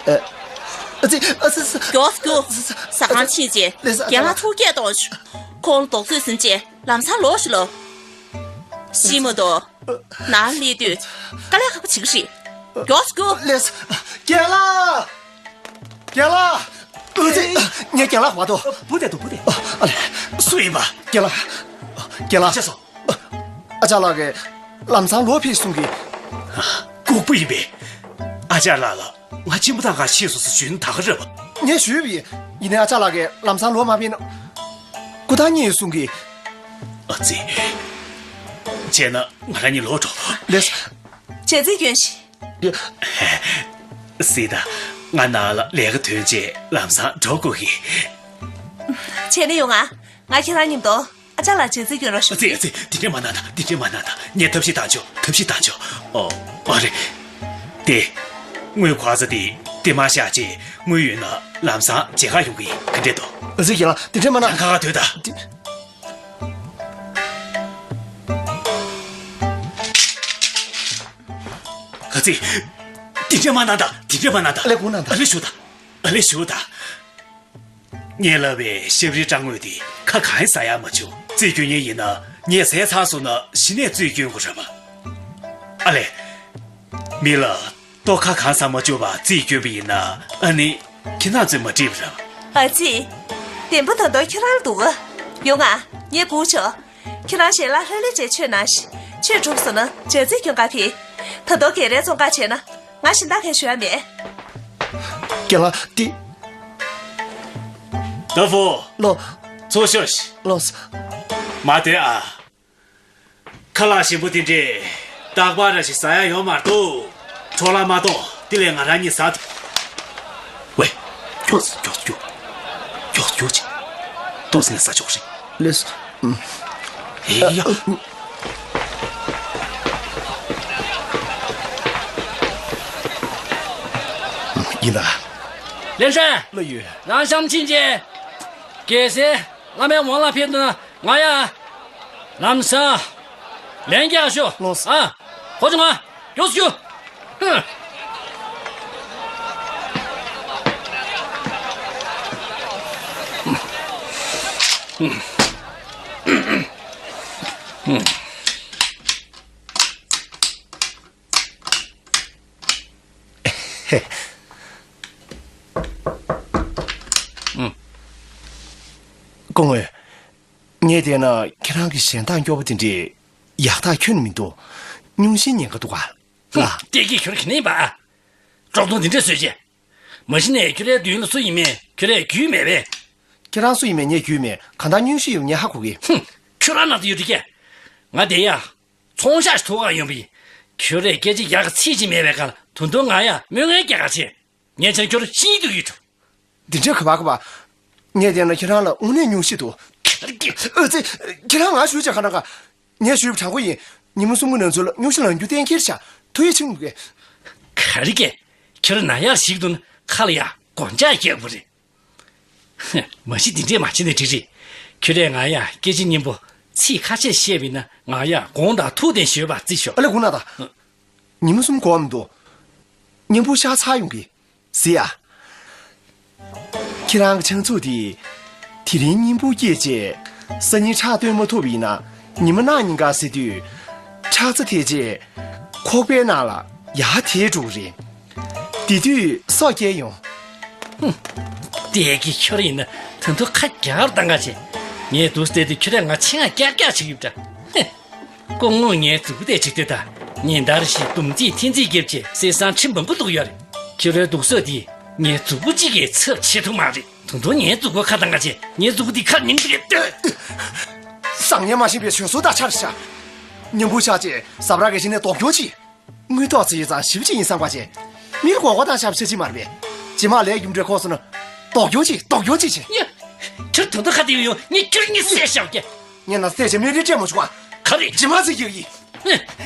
ཨ། ཨ་ཙི། ཨ་ཙི། མགྱོགས་སུ་རྒྱུགས། ཟ་ཁང་ཕྱིན་རྗེས་ལགས་སོ། རྒན་ལགས་ཐུགས་བསྐྱེད་གཏོང་ཤོག་ཁོང་ལ་རྡོག་རྫིས་ཟིན་རྗེས་ལམ་སང་ལོག་ཤོག་ལོ། ཤི་མ་གཏོགས། ནང་སླེབས་དུས་དཀའ་ལས་ཁག་པོ་བྱེད་ཀྱི་རེད། མགྱོགས་སུ་རྒྱུགས། ལགས་སོ། རྒན་ལགས། རྒན་ལགས། ཨ་ཙི། ངས་རྒན་ལགས་མ་གཏོགས། བུ་དེ་འདུག་བུ་དེ། ཨ་ལས། སུ་ཡིན་པ། རྒན་ལགས། རྒན་ལགས། ཆ་སོང་། ཨ་ཅག་ལགས་ཀྱིས་ལམ་སང་ལོག་ཕེབས་གསུང་གི། ལྐུགས་པ་ཡིན་པས། ཨ་ཅག་ལགས་ལ་ང་གཅིན་པ་བཏང་ག་ཕྱིན་སོང་ཟེར་ཞུས་ན་ད་ག་རེད་པ། ངས་ཞུས་པ་ཡིན། ཡིན་ནའི་ཨ་ཅག་ལགས་ཀྱིས་ལམ་སང་ལོག་མ་ཕེབས་ན་སྐུ་ཐང་རྙེད་གསུང་གི། ཨ་ཙི། བྱས་ན་ང་རང་གཉིས་ལོག་འགྲོ། ལགས་སོ། བྱས་ཙང་སྐྱོན་ཞིག་སྲིད་ད། ང་ནང་ལ་ལས་ཀ་ཐོན་རྗེས་ལམ་སང་འགྲོ་དགོས་ཀྱི། བྱས་ན་ཡོང་ང་། ང་ཁྱེད་རང་མཉམ་དུ་ཨ་ཅག་ལགས་བྱས་ཙང་སྐྱོན་རོགས་ཞུ། ཨ་ཙི། ཨ་ཙི། དེ་འདྲས་མ་གནང་དང་། དེ་འདྲས་མ་གནང་དང་། ངས་ཐབས་ཤེས་བཏང་ཆོག་ཐབས་ཤེས་བཏང་ཆོག་ཨོ། ཨ་རེད། དེ། དངུལ་འཁོར་ས་དེ་དེ་མ་བཞག་རྗེས་དངུལ་ཡོད་ན་ལམ་སང་མཇལ་ཁ་ཡོང་གི་ཡིན། ག་འདྲས་འདུག་ཨ་ཙི། རྒན་ལགས། དེ་འདྲས་མ་གནང་། ཡང་ཁ་ཁ་སྡོད་དང་། དེ། ག་ཚིག་དེ་འདྲས་མ་གནང་དང་། དེ་འདྲས་མ་གནང་དང་། ཨ་ལས་ཁུངས་གནང་དང་། ཨ་ལས་ཞུ་དང་། ཨ་ལས་ཞུ་དང་། ངས་ལབ་པའི་ཤབ་རིའི་སྦྲང་ངོས་དེ་ཁ་གང་ཡང་ཟ་ཡག་མ་བྱུང་། རྩིས་སྐྱོན་མཁན་ཡིན་ན་ངས་ཟས་ཚར་སོང་ན་གཞི་ནས་རྩིས་སྐྱོན་དགོས་རེད་པ། ཨ་ལས། མི་ལ་ལྟོ་ཁ་གང་ཟ་མ་བཅུག་པར་རྩིས་སྐྱོན་པ་ཡིན་ན་ཨ་ནི་ཁྱེད་རང་ཚོས་མ་འགྲིག་པ་རེད། ཨ་ཙི། བདེན་པ་ད་དུང་ཁྱེད་རང་ལ་འདུག་ག་ཡོང་ང་། ངས་སྒུག་ཆོག་ཁྱེད་རང་ཞལ་ལག་ལྷོད་ལྷོད་བྱས་མཆོད་གནང་ཞིག་མཆོད་གྲུབ་སོང་ན་ཇ་རྩིས་སྐྱོན་ག་ཕེབས། ད་དུང་ག་རེ་བཙོང་ག་བྱས་ན་ང་གཞན་དག་གས་ཞུ་ཡ་མེད། རྒན་ལགས་འདི། ཏ་ཧྥུ། ལགས། ཚུར་ཤོག་ཤིག་ལགས། མ་སྡོད་ཨ། ཁ་ལག་ཞིམ་པོ་དེ་འདྲས་རྟག་པར་ར་ཞིག་ཟ་ཡ་ཡོད་མ་གཏོགས། འཕྲོ་བརླག་མ་གཏོང་། དེ་ལས་ང་རང་གཉིས་ཟ། ཝེ། མགྱོགས་སེ་མགྱོགས་སེ་རྒྱུགས། མགྱོགས་སེ་རྒྱུགས་ཅིག་ཏོག་ཙམ་ཟ་ཆོག་རེད། ལགས་སོ། ཨུམ། ཨེ་ཡ། ཡིན་ད། ལེན་ཧྲན། བློ་ཡོད། རང་ཤམ་ཕྱིན་རྗེས། རྒྱལ་སྲས་བླ་མའི་འོང་ལ་ཕེབས་འདུག་ན་ང་ཡ། ལམ་སང་། ལན་རྒྱག་ཤོག་ལོས། ཨ། ཁོ་ཚོ་ང་། མགྱོགས་སུ་ཤོག་ཧུམ། སྐུ་ངོ། ངས་བལྟས་ན་ཁྱེད་རང་གི་གཞན་དག་སྐྱོ་པོ་དེ་འདྲས་ཡག་ཐག་ཁྱོན་ནས་མི་འདུག་སྙུང་གཞི་ཉེན་ཁ་འདུག་ག་ལ། ཧུམ། བལྟས་ཀྱིས་ཁྱོད་ཁྱི་ནས་པ། དཀྲོག་གཏོང་འདི་འདྲས་བཟོས་རྗེས། མ་གཞི་ནས་ཁྱོད་རའི་མདུན་ལ་སུ་ཡིན་མིན་ཁྱོད་རས་རྒྱུས་མེད་པས། ཁྱེད་རང་སུ་ཡིན་མིན་ངས་རྒྱུས་མེད། གང་ལྟར་སྙུང་གཞི་ཡོད་ངས་ཧ་གོ་གི། ཧུམ། ཁྱོད་རང་ན་དུ་ཡོད་དྲི་སྐད། ང་དེ་ཡ། ཚོང་ཤག་ཐུག་ག་ཡོང་པ་ཡིན། ཁྱོད་རས་སྐད་ཆ་ཡག་གི་ཚིག་ཅིག་མེད་པའི་སྐབས་ད་དུང་ང་ཡ་དམོད་ངན་རྒྱག་ག་བྱེད། ངས་ཆང་ཁྱོད་ཤིན་ཏུ་ཡིད་འཕྲོག་འདི་འདྲ་ག་པ་ག་པ། ངས་བལྟས་ན་ཁྱེད་རང་ལ་དངོས་གནས་སྙུང་གཞི་འདུག་ཁྱེད་ཀྱིས། ཨ་ཙི། ཁྱེད་རང་ང་ཞུས་བྱ་ག་ན་ག་ངས་ཞུས་པ་དྲང་པོ་ཡིན། ཉི་མ་གསུམ་གྱི་ནང་ཚུད་ལ་སྙུང་གཞི་ལངས་རྒྱུ་གཏན་འཁེལ་བྱ། ཐུགས་ཡིད་ཆེས་མི་དགོས། ག་རེ་གས། ཁྱོད་ན་ཡར་ཞིག་འདུག་ན་ཁ་ལ་ཡ་སྒོ་ལྕགས་རྒྱག་དགོས་རེད། མ་གཞི་འདི་འདྲས་མ་བྱེད་ནས་འགྲིག་རེད། ཁྱོད་རས་ང་ཡ་སྐད་ཆ་སྙན་པོ་ཚིག་ཁ་ཤས་བཤད་པ་ཡིན་ན་ང་ཡ་དགོངས་དག་ཐུགས་བདེན་ཞུས་པ་བརྩི་ཤོག་ཨ་ལས་དགོངས་གནང་དང་། ཉི་མ་གསུམ་འགོར་བ་མི་འདུག་སྙིང་པོ་ཤ་ཚ་ཡོང་གི། གཟིགས་ཡ། ཁྱེད་རང་གི་ཆང་ཚུགས་དེ། དེ་རིང་སྙིང་པོ་སྐྱེས་རྗེས། སང་ཉིན་ཁྲག་བཏོན་མ་ཐུབ་པ་ཡིན་ན། ཉི་མ་གནངས་ཉིན་འགའ་ཟེར་དུས། ཁྲག་རྩ་དེ་རྗེས། ཁོག་པའི་ནང་ལ་ཡར་དེད་འགྲོ་གི་རེད། དེ་དུས་སྲོག་སྐྱེལ་ཡོང་། ཧུམ། དེ་གི་ཁྱོད་ཡིན་ན་ད་དུང་ཁ་རྒྱག་རུ་བཏང་ག་བྱེད། ངས་འདུག་བལྟས་དུས་ཁྱོད་རས་ང་ཆེད་མངགས་རྒྱག་རྒྱག་བྱེད་ཀྱི་ཡོད་འདྲ། ཧེ། སྐུ་ངོ་ངའི་མཛུབ་གུ་དེ་ཅིག་ལྟོས་དང་། ཉིན་ལྟར་བཞིན་ལྡུམ་རྩིས་འཐེན་རྩིས་བརྒྱབ་བྱས་སེམས་བཟང་ཁྲི་མང་པོ་འདུག་ཡོད་རེད། ཁྱོད་རའི་སྡུག་སོ་དེ་ངའི་མཛུབ་གུ་གཅིག་གིས་ཚབ་བྱེད་ཐུབ་མ་རེད། ད་དུང་ངའི་མཛུབ་གུ་ཁ་བཏང་ག་བྱེད། ངའི་མཛུབ་གུ་དེ་ཁ་ཉིན་ཅིག་ལྟོས། བཟང་ངན་མ་ཤེས་པའི་ཆོས་སྲོལ་དག་ཆར་བཞག་སྙིང་པོ་ཤ་ཅེས་ཟབ་ར་གི་ཞིང་ནས་ལྡོག་སྐྱོར་གྱིས། དངུལ་ཏོག་ཙི་ཡི་ཙང་ཞིབ་ཅིག་ཡིན་བསམ་པ་བྱས། མིར་མགོ་སྐོར་བཏང་ཤག་ཤ་ཅིག་མ་རེད་པས། རྗེས་མ་ལས་རྒྱུ་འབྲས་ཁོག་སོང་ན། ལྡོག་སྐྱོར་གྱིས་ལྡོག་སྐྱོར་གྱིས་བྱས། ཡ། ཁྱོད་ད་ལྟ་ཁ་དེ་ཡོང་ངས་ཁྱོད་གཉིད་སད་བཞག་གི། ངས་ན་སད་ཅེས་མིར་རེ་སྤྲད་མ་བྱུང་བ། ག་རེ། རྗེས་མ་ཙི་ཡག་ཡིན།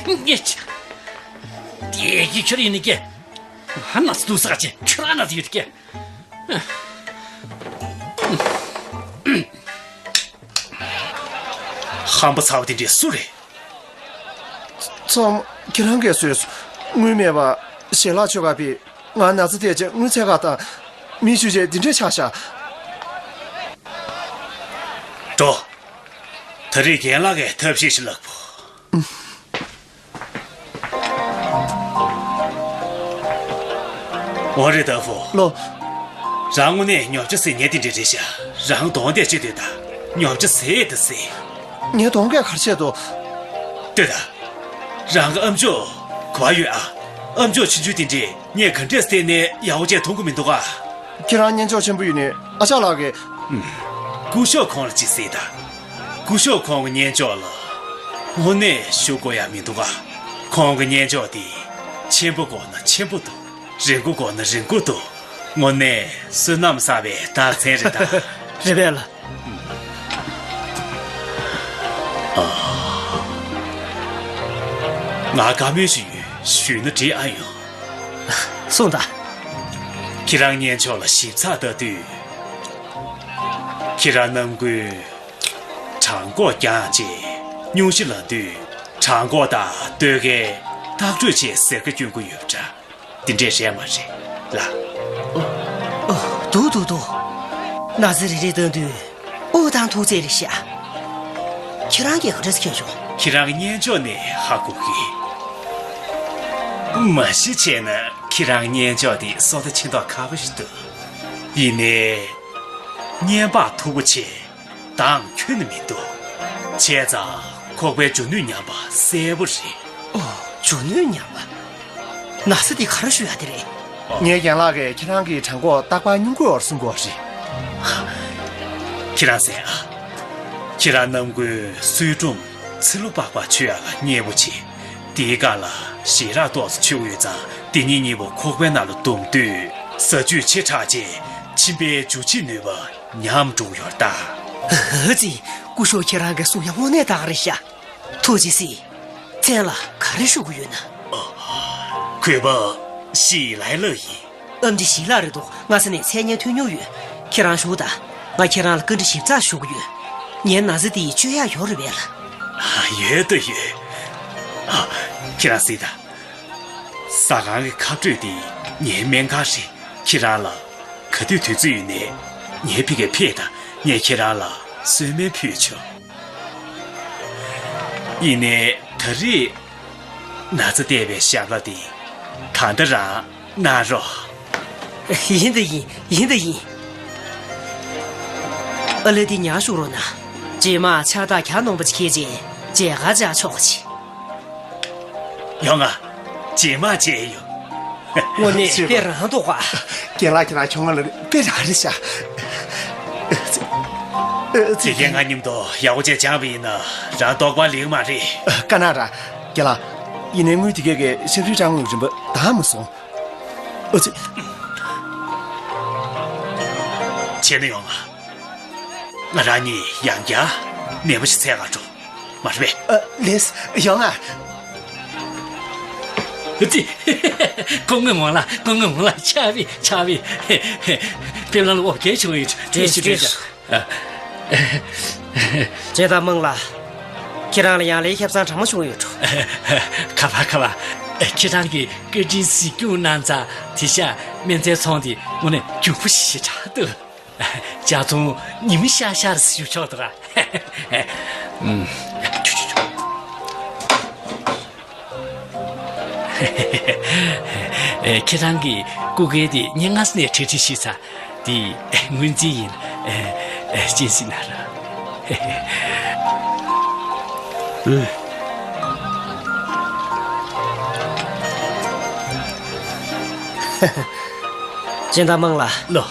ངས། དེ་གི་ཁྱོད་ཡིན་ནི་ཀྱེ། ང་ན་སུ་དུ་ས་ཅེ་ཁྱོད་ན་སུ་ཡོད་ཀྱེ། ཧམ་པ་ཚ་བ་དེ་འདྲས་སུ་རེད། ཚང་མ་ཁྱེད་རང་གིས་བཟོས་སོང་། དངུལ་མེད་པ། ཞལ་ལག་མཆོད་ག་ཕེབས། ང་ན་ཚ་བལྟས་རྗེས་དངུལ་འཚོལ་ག་བཏང་། མི་ཞུ་རྗེས་འདི་འདྲས་ཆགས་ཤག་འགྲོ། ད་རེས་རྒན་ལགས་ཀྱིས་ཐབས་ཤེས་ཤིག་ལབ་དགོས། འོ་རེད་ད་ཧྥུ། ལོ། རང་དངོས་གནས་ཉོབ་ཆ་ཟེར་མཁན་དེ་འདྲ་རེད་ཤག་རང་གདོང་བལྟས་བྱེད་འདོད་ད། ཉོབ་ཆ་ཟེར་ད་ཟེར། ངའི་གདོང་གས་ག་རེ་བྱས་འདུག་ལྟོས་ད། རང་གི་ཨམ་ཅོག་ག་པར་ཡོད་ཨ། ཨམ་ཅོག་ཆུང་ཆུང་དེ་འདྲས་ངས་ག་འདྲས་བལྟས་ནས་ཡག་པོ་བྱས་མཐོང་གི་མི་འདུག་ཨ། ཁྱེད་རང་སྙན་ཅོག་ཆེན་པོ་ཡོད་ནི་ཨ་ཅག་ལགས་ཀྱིས། ཨུམ། སྐུ་ཞབས་ཁོང་ལ་ཅིག་ཟེར་ད། སྐུ་ཞབས་ཁོང་གི་སྙན་ཅོག་ལ་དངོས་གནས་ཞུ་དགོས་ཡ་མི་འདུག་ག་ཁོང་གི་སྙན་ཅོག་དེ་ཆེན་པོ་དགོས་ན་ཆེན་པོ་འདུག་རིང་པོ་དགོས་ན་རིང་པོ་འདུག་དངོས་གནས་བསོད་ནམས་བསགས་པའི་རྟགས་མཚན་རེད་ད། རེད་པས་ལགས། ཨ། ང་བཀའ་མོལ་ཞིག་ཡོད། ཞུས་ན་འགྲིག་ཨ་ཡོང་། གསུངས་དང་། ཁྱེད་རང་སྙན་ཅོག་ལ་ཞིབ་ཚགས་ལྟ་དུས། ཁྱེད་རང་རྣམ་ཀུན་གྲང་གོག་རྐྱང་བྱས། སྙུང་གཞི་ལངས་དུས་གྲང་གོག་དང་སྟོད་ཁའི་ཐག་ཆོད་བྱས་ཟེར་ཁ་སྐྱོན་གྱི་ཡོད་པ་འདྲ། འདི་འདྲས་རེད་མ་རེད་ལ། ཨོ། ཨོ། འདུག་འདུག་འདུག་ན་ཚ་རེ་རེ་བཏང་དུས་དབུགས་བཏང་ཐུག་ཚད་རེད་ཤག་ཁྱེད་རང་གིས་ག་འདྲས་མཁྱེན་བྱུང་། ཁྱེད་རང་གི་སྙན་ཅོག་ནས་ཧ་གོ་གི། མ་གཞི་བྱས་ན་ཁྱེད་རང་སྙན་ཅོག་དེ་བཟོ་ལྟ་ཕྱིན་ཐོག་ཁག་པོ་ཞིག་འདུག་ཡིན་ནའི། སྙན་པ་མཐུག་པོ་ཆེ། གདངས་ཁྱོན་ནས་མི་འདུག་བྱས་ཙང་ཁོག་པའི་འཇུ་ནུས་ཉམས་པ་གསལ་པོ་རེད། ཨོ། འཇུ་ནུས་ཉམས་པ། ན་ཚ་འདི་ག་རེ་ཞུ་ཡ་དེ་རེད། ངའི་རྒན་ལགས་ཀྱིས་ཁྱེད་རང་གི་གྲང་གོག་རྟག་པར་སྙུང་གི་ཡོད་གསུང་གི་ཡོད་རེད། ཁྱེད་རང་གསན་ཨ། ཁྱེད་རང་རྣམ་ཀུན་གསོལ་ཀྲུམ་ཚི་ལུ་པགས་པ་མཆོད་ཡ་ལ་མཉེས་པོ་བྱེད། དེའི་སྒང་ལ་ཞལ་རག་ཏོག་ཙམ་མཆོད་ཀྱི་ཡོད་ཙང་དེ་གཉིས་གཉིས་པོ་ཁོག་པའི་ནང་ལ་བསྡོམས་དུས་ཟ་ཆུ་ཆེ་དྲགས་རྗེས་མཆིན་པའི་འཇུ་བྱེད་ནུས་པ་ཉམས་འགྲོ་གི་ཡོད་རེད་ད། ཨ་ཙི། སྐུ་ཞབས་ཁྱེད་རང་གི་གསུང་ཡག་དངོས་གནས་དག་རེད་ཤག་ཐུགས་རྗེ་གཟིགས། མཚན་ལ་ག་རེ་ཞུ་གི་ཡོད་ན། གུས་པ་ཞི་ལའི་ལགས་ཡིན། ཨེམ་ཆི་ཞི་ལགས་རེད་འདུག་སྔ་ས་ནས་མཚན་སྙན་ཐོས་མྱོང་ཡོད། ཁྱེད་རང་བཞུགས་དང་། ང་ཁྱེད་རང་ལ་བཀའ་འདྲི་ཞིབ་ཚགས་ཞུ་གི་ཡོད། ངའི་ན་ཚ་འདི་བཅོས་ཡག་ཡོད་རེད་པས་ལགས། ཡོད་དོ་ཡོད། ཨ། ཁྱེད་རང་གཟིགས་དང་། ཟ་ཁང་གི་ཁ་སྤྲོད་འདི་ངའི་སྨན་ཁང་རེད། ཁྱེད་རང་ལ་ག་དུས་དུས་ཚོད་ཡོད་ནའི་ངའི་ཕ་གིར་ཕེབས་དང་། ངས་ཁྱེད་རང་ལ་གསོལ་སྨན་ཕུལ་ཆོག་ཡིན་ནའི་ད་རེས་ན་ཚ་བརྟས་པའི་ཞབས་ལྷ་འདི་ད་ལྟ་རང་གནང་རོགས། ཡིན་ད་ཡིན། ཡིན་ད་ཡིན། ཨ་ལེ་འདི་ཉར་བཞུགས་རོགས་གནང་། རྗེས་མ་ཕྱག་རྟགས་གྱ་ནོམ་པ་ཅིག་འཁྱེར་རྗེས་མཇལ་ཁ་བཅར་ཆོག་གི། ཡོང་ང་། རྗེས་མ་མཇལ་ཡོང་། དངོས་གནས་དཔེ་རང་འདུག་ག་རྒན་ལགས་ཁྱེད་རང་ཁྱོད་ང་ལ་དཔེ་རང་རེད་ཤག་དེ་རིང་ང་མཉམ་དུ་ཡག་པོ་བྱས་སྦྱངས་པ་ཡིན་ན་རང་རྟོགས་པ་ལེགས་མ་རེད། དཀའ་གནང་ར། རྒན་ལགས། ཡིན་ནའི་དངུལ་དེ་གས་ཀྱི་ཞབས་ཞུའི་གྲངས་དངུལ་རིན་པ་འདང་མ་སོང་། ཨ་ཙི། བྱས་ན་ཡོང་ང་། ང་རང་གཉིས་ཡང་བསྐྱར་ནད་པ་ཞིག་འཚོལ་ག་འགྲོ། མ་རེད་པས། ཨ། ལེས། ཡོང་ང་། ཨ་ཙི། སྐུ་ངོ་མང་ལགས། སྐུ་ངོ་མང་ལགས། ཆགས་པས། ཆགས་པས། དཔེ་ལ་ལ་འོ་བརྒྱལ་བྱུང་ཡོད། བཀྲ་ཤིས་བཀྲ་ཤིས། ཨ། ཇེ་ཏ་མང་ལགས། ཁྱེད་རང་ལ་ཡང་ལེ་ཁེ་བཟང་གྲང་མོ་བྱུང་ཡོད་འགྲོ། ཁ་པར་ཁ་པར། ཁྱེད་རང་གིས་བཀའ་དྲིན་གཟིགས་སྐྱོང་གནང་ཙང་། དེ་ཤ་སྨན་རྫས་ཚོང་དེ་དངོས་གནས་མགྱོགས་པོ་ཞེ་དྲག་འདུག་ཇ་ཚོང་ཉི་མ་ཤར་ཤར་ཞུ་ཆོག་འདུག་ཨ། ཨུམ། ཆུ་ཆུ་ཆུ། ཨེ། ཁྱེད་རང་གི་སྐུ་སྒེར་དེ་ངས་སྔ་ས་ནས་གྲ་སྒྲིག་ཞུས་ཚར། དེ་ངོས་འཛིན་ཡིན། ཨེ། ཨེ། སྤྱན་གཟིགས་གནང་རོགས། ཨེ། སྤྱན་ཟླ་དམངས་ལགས། ལགས།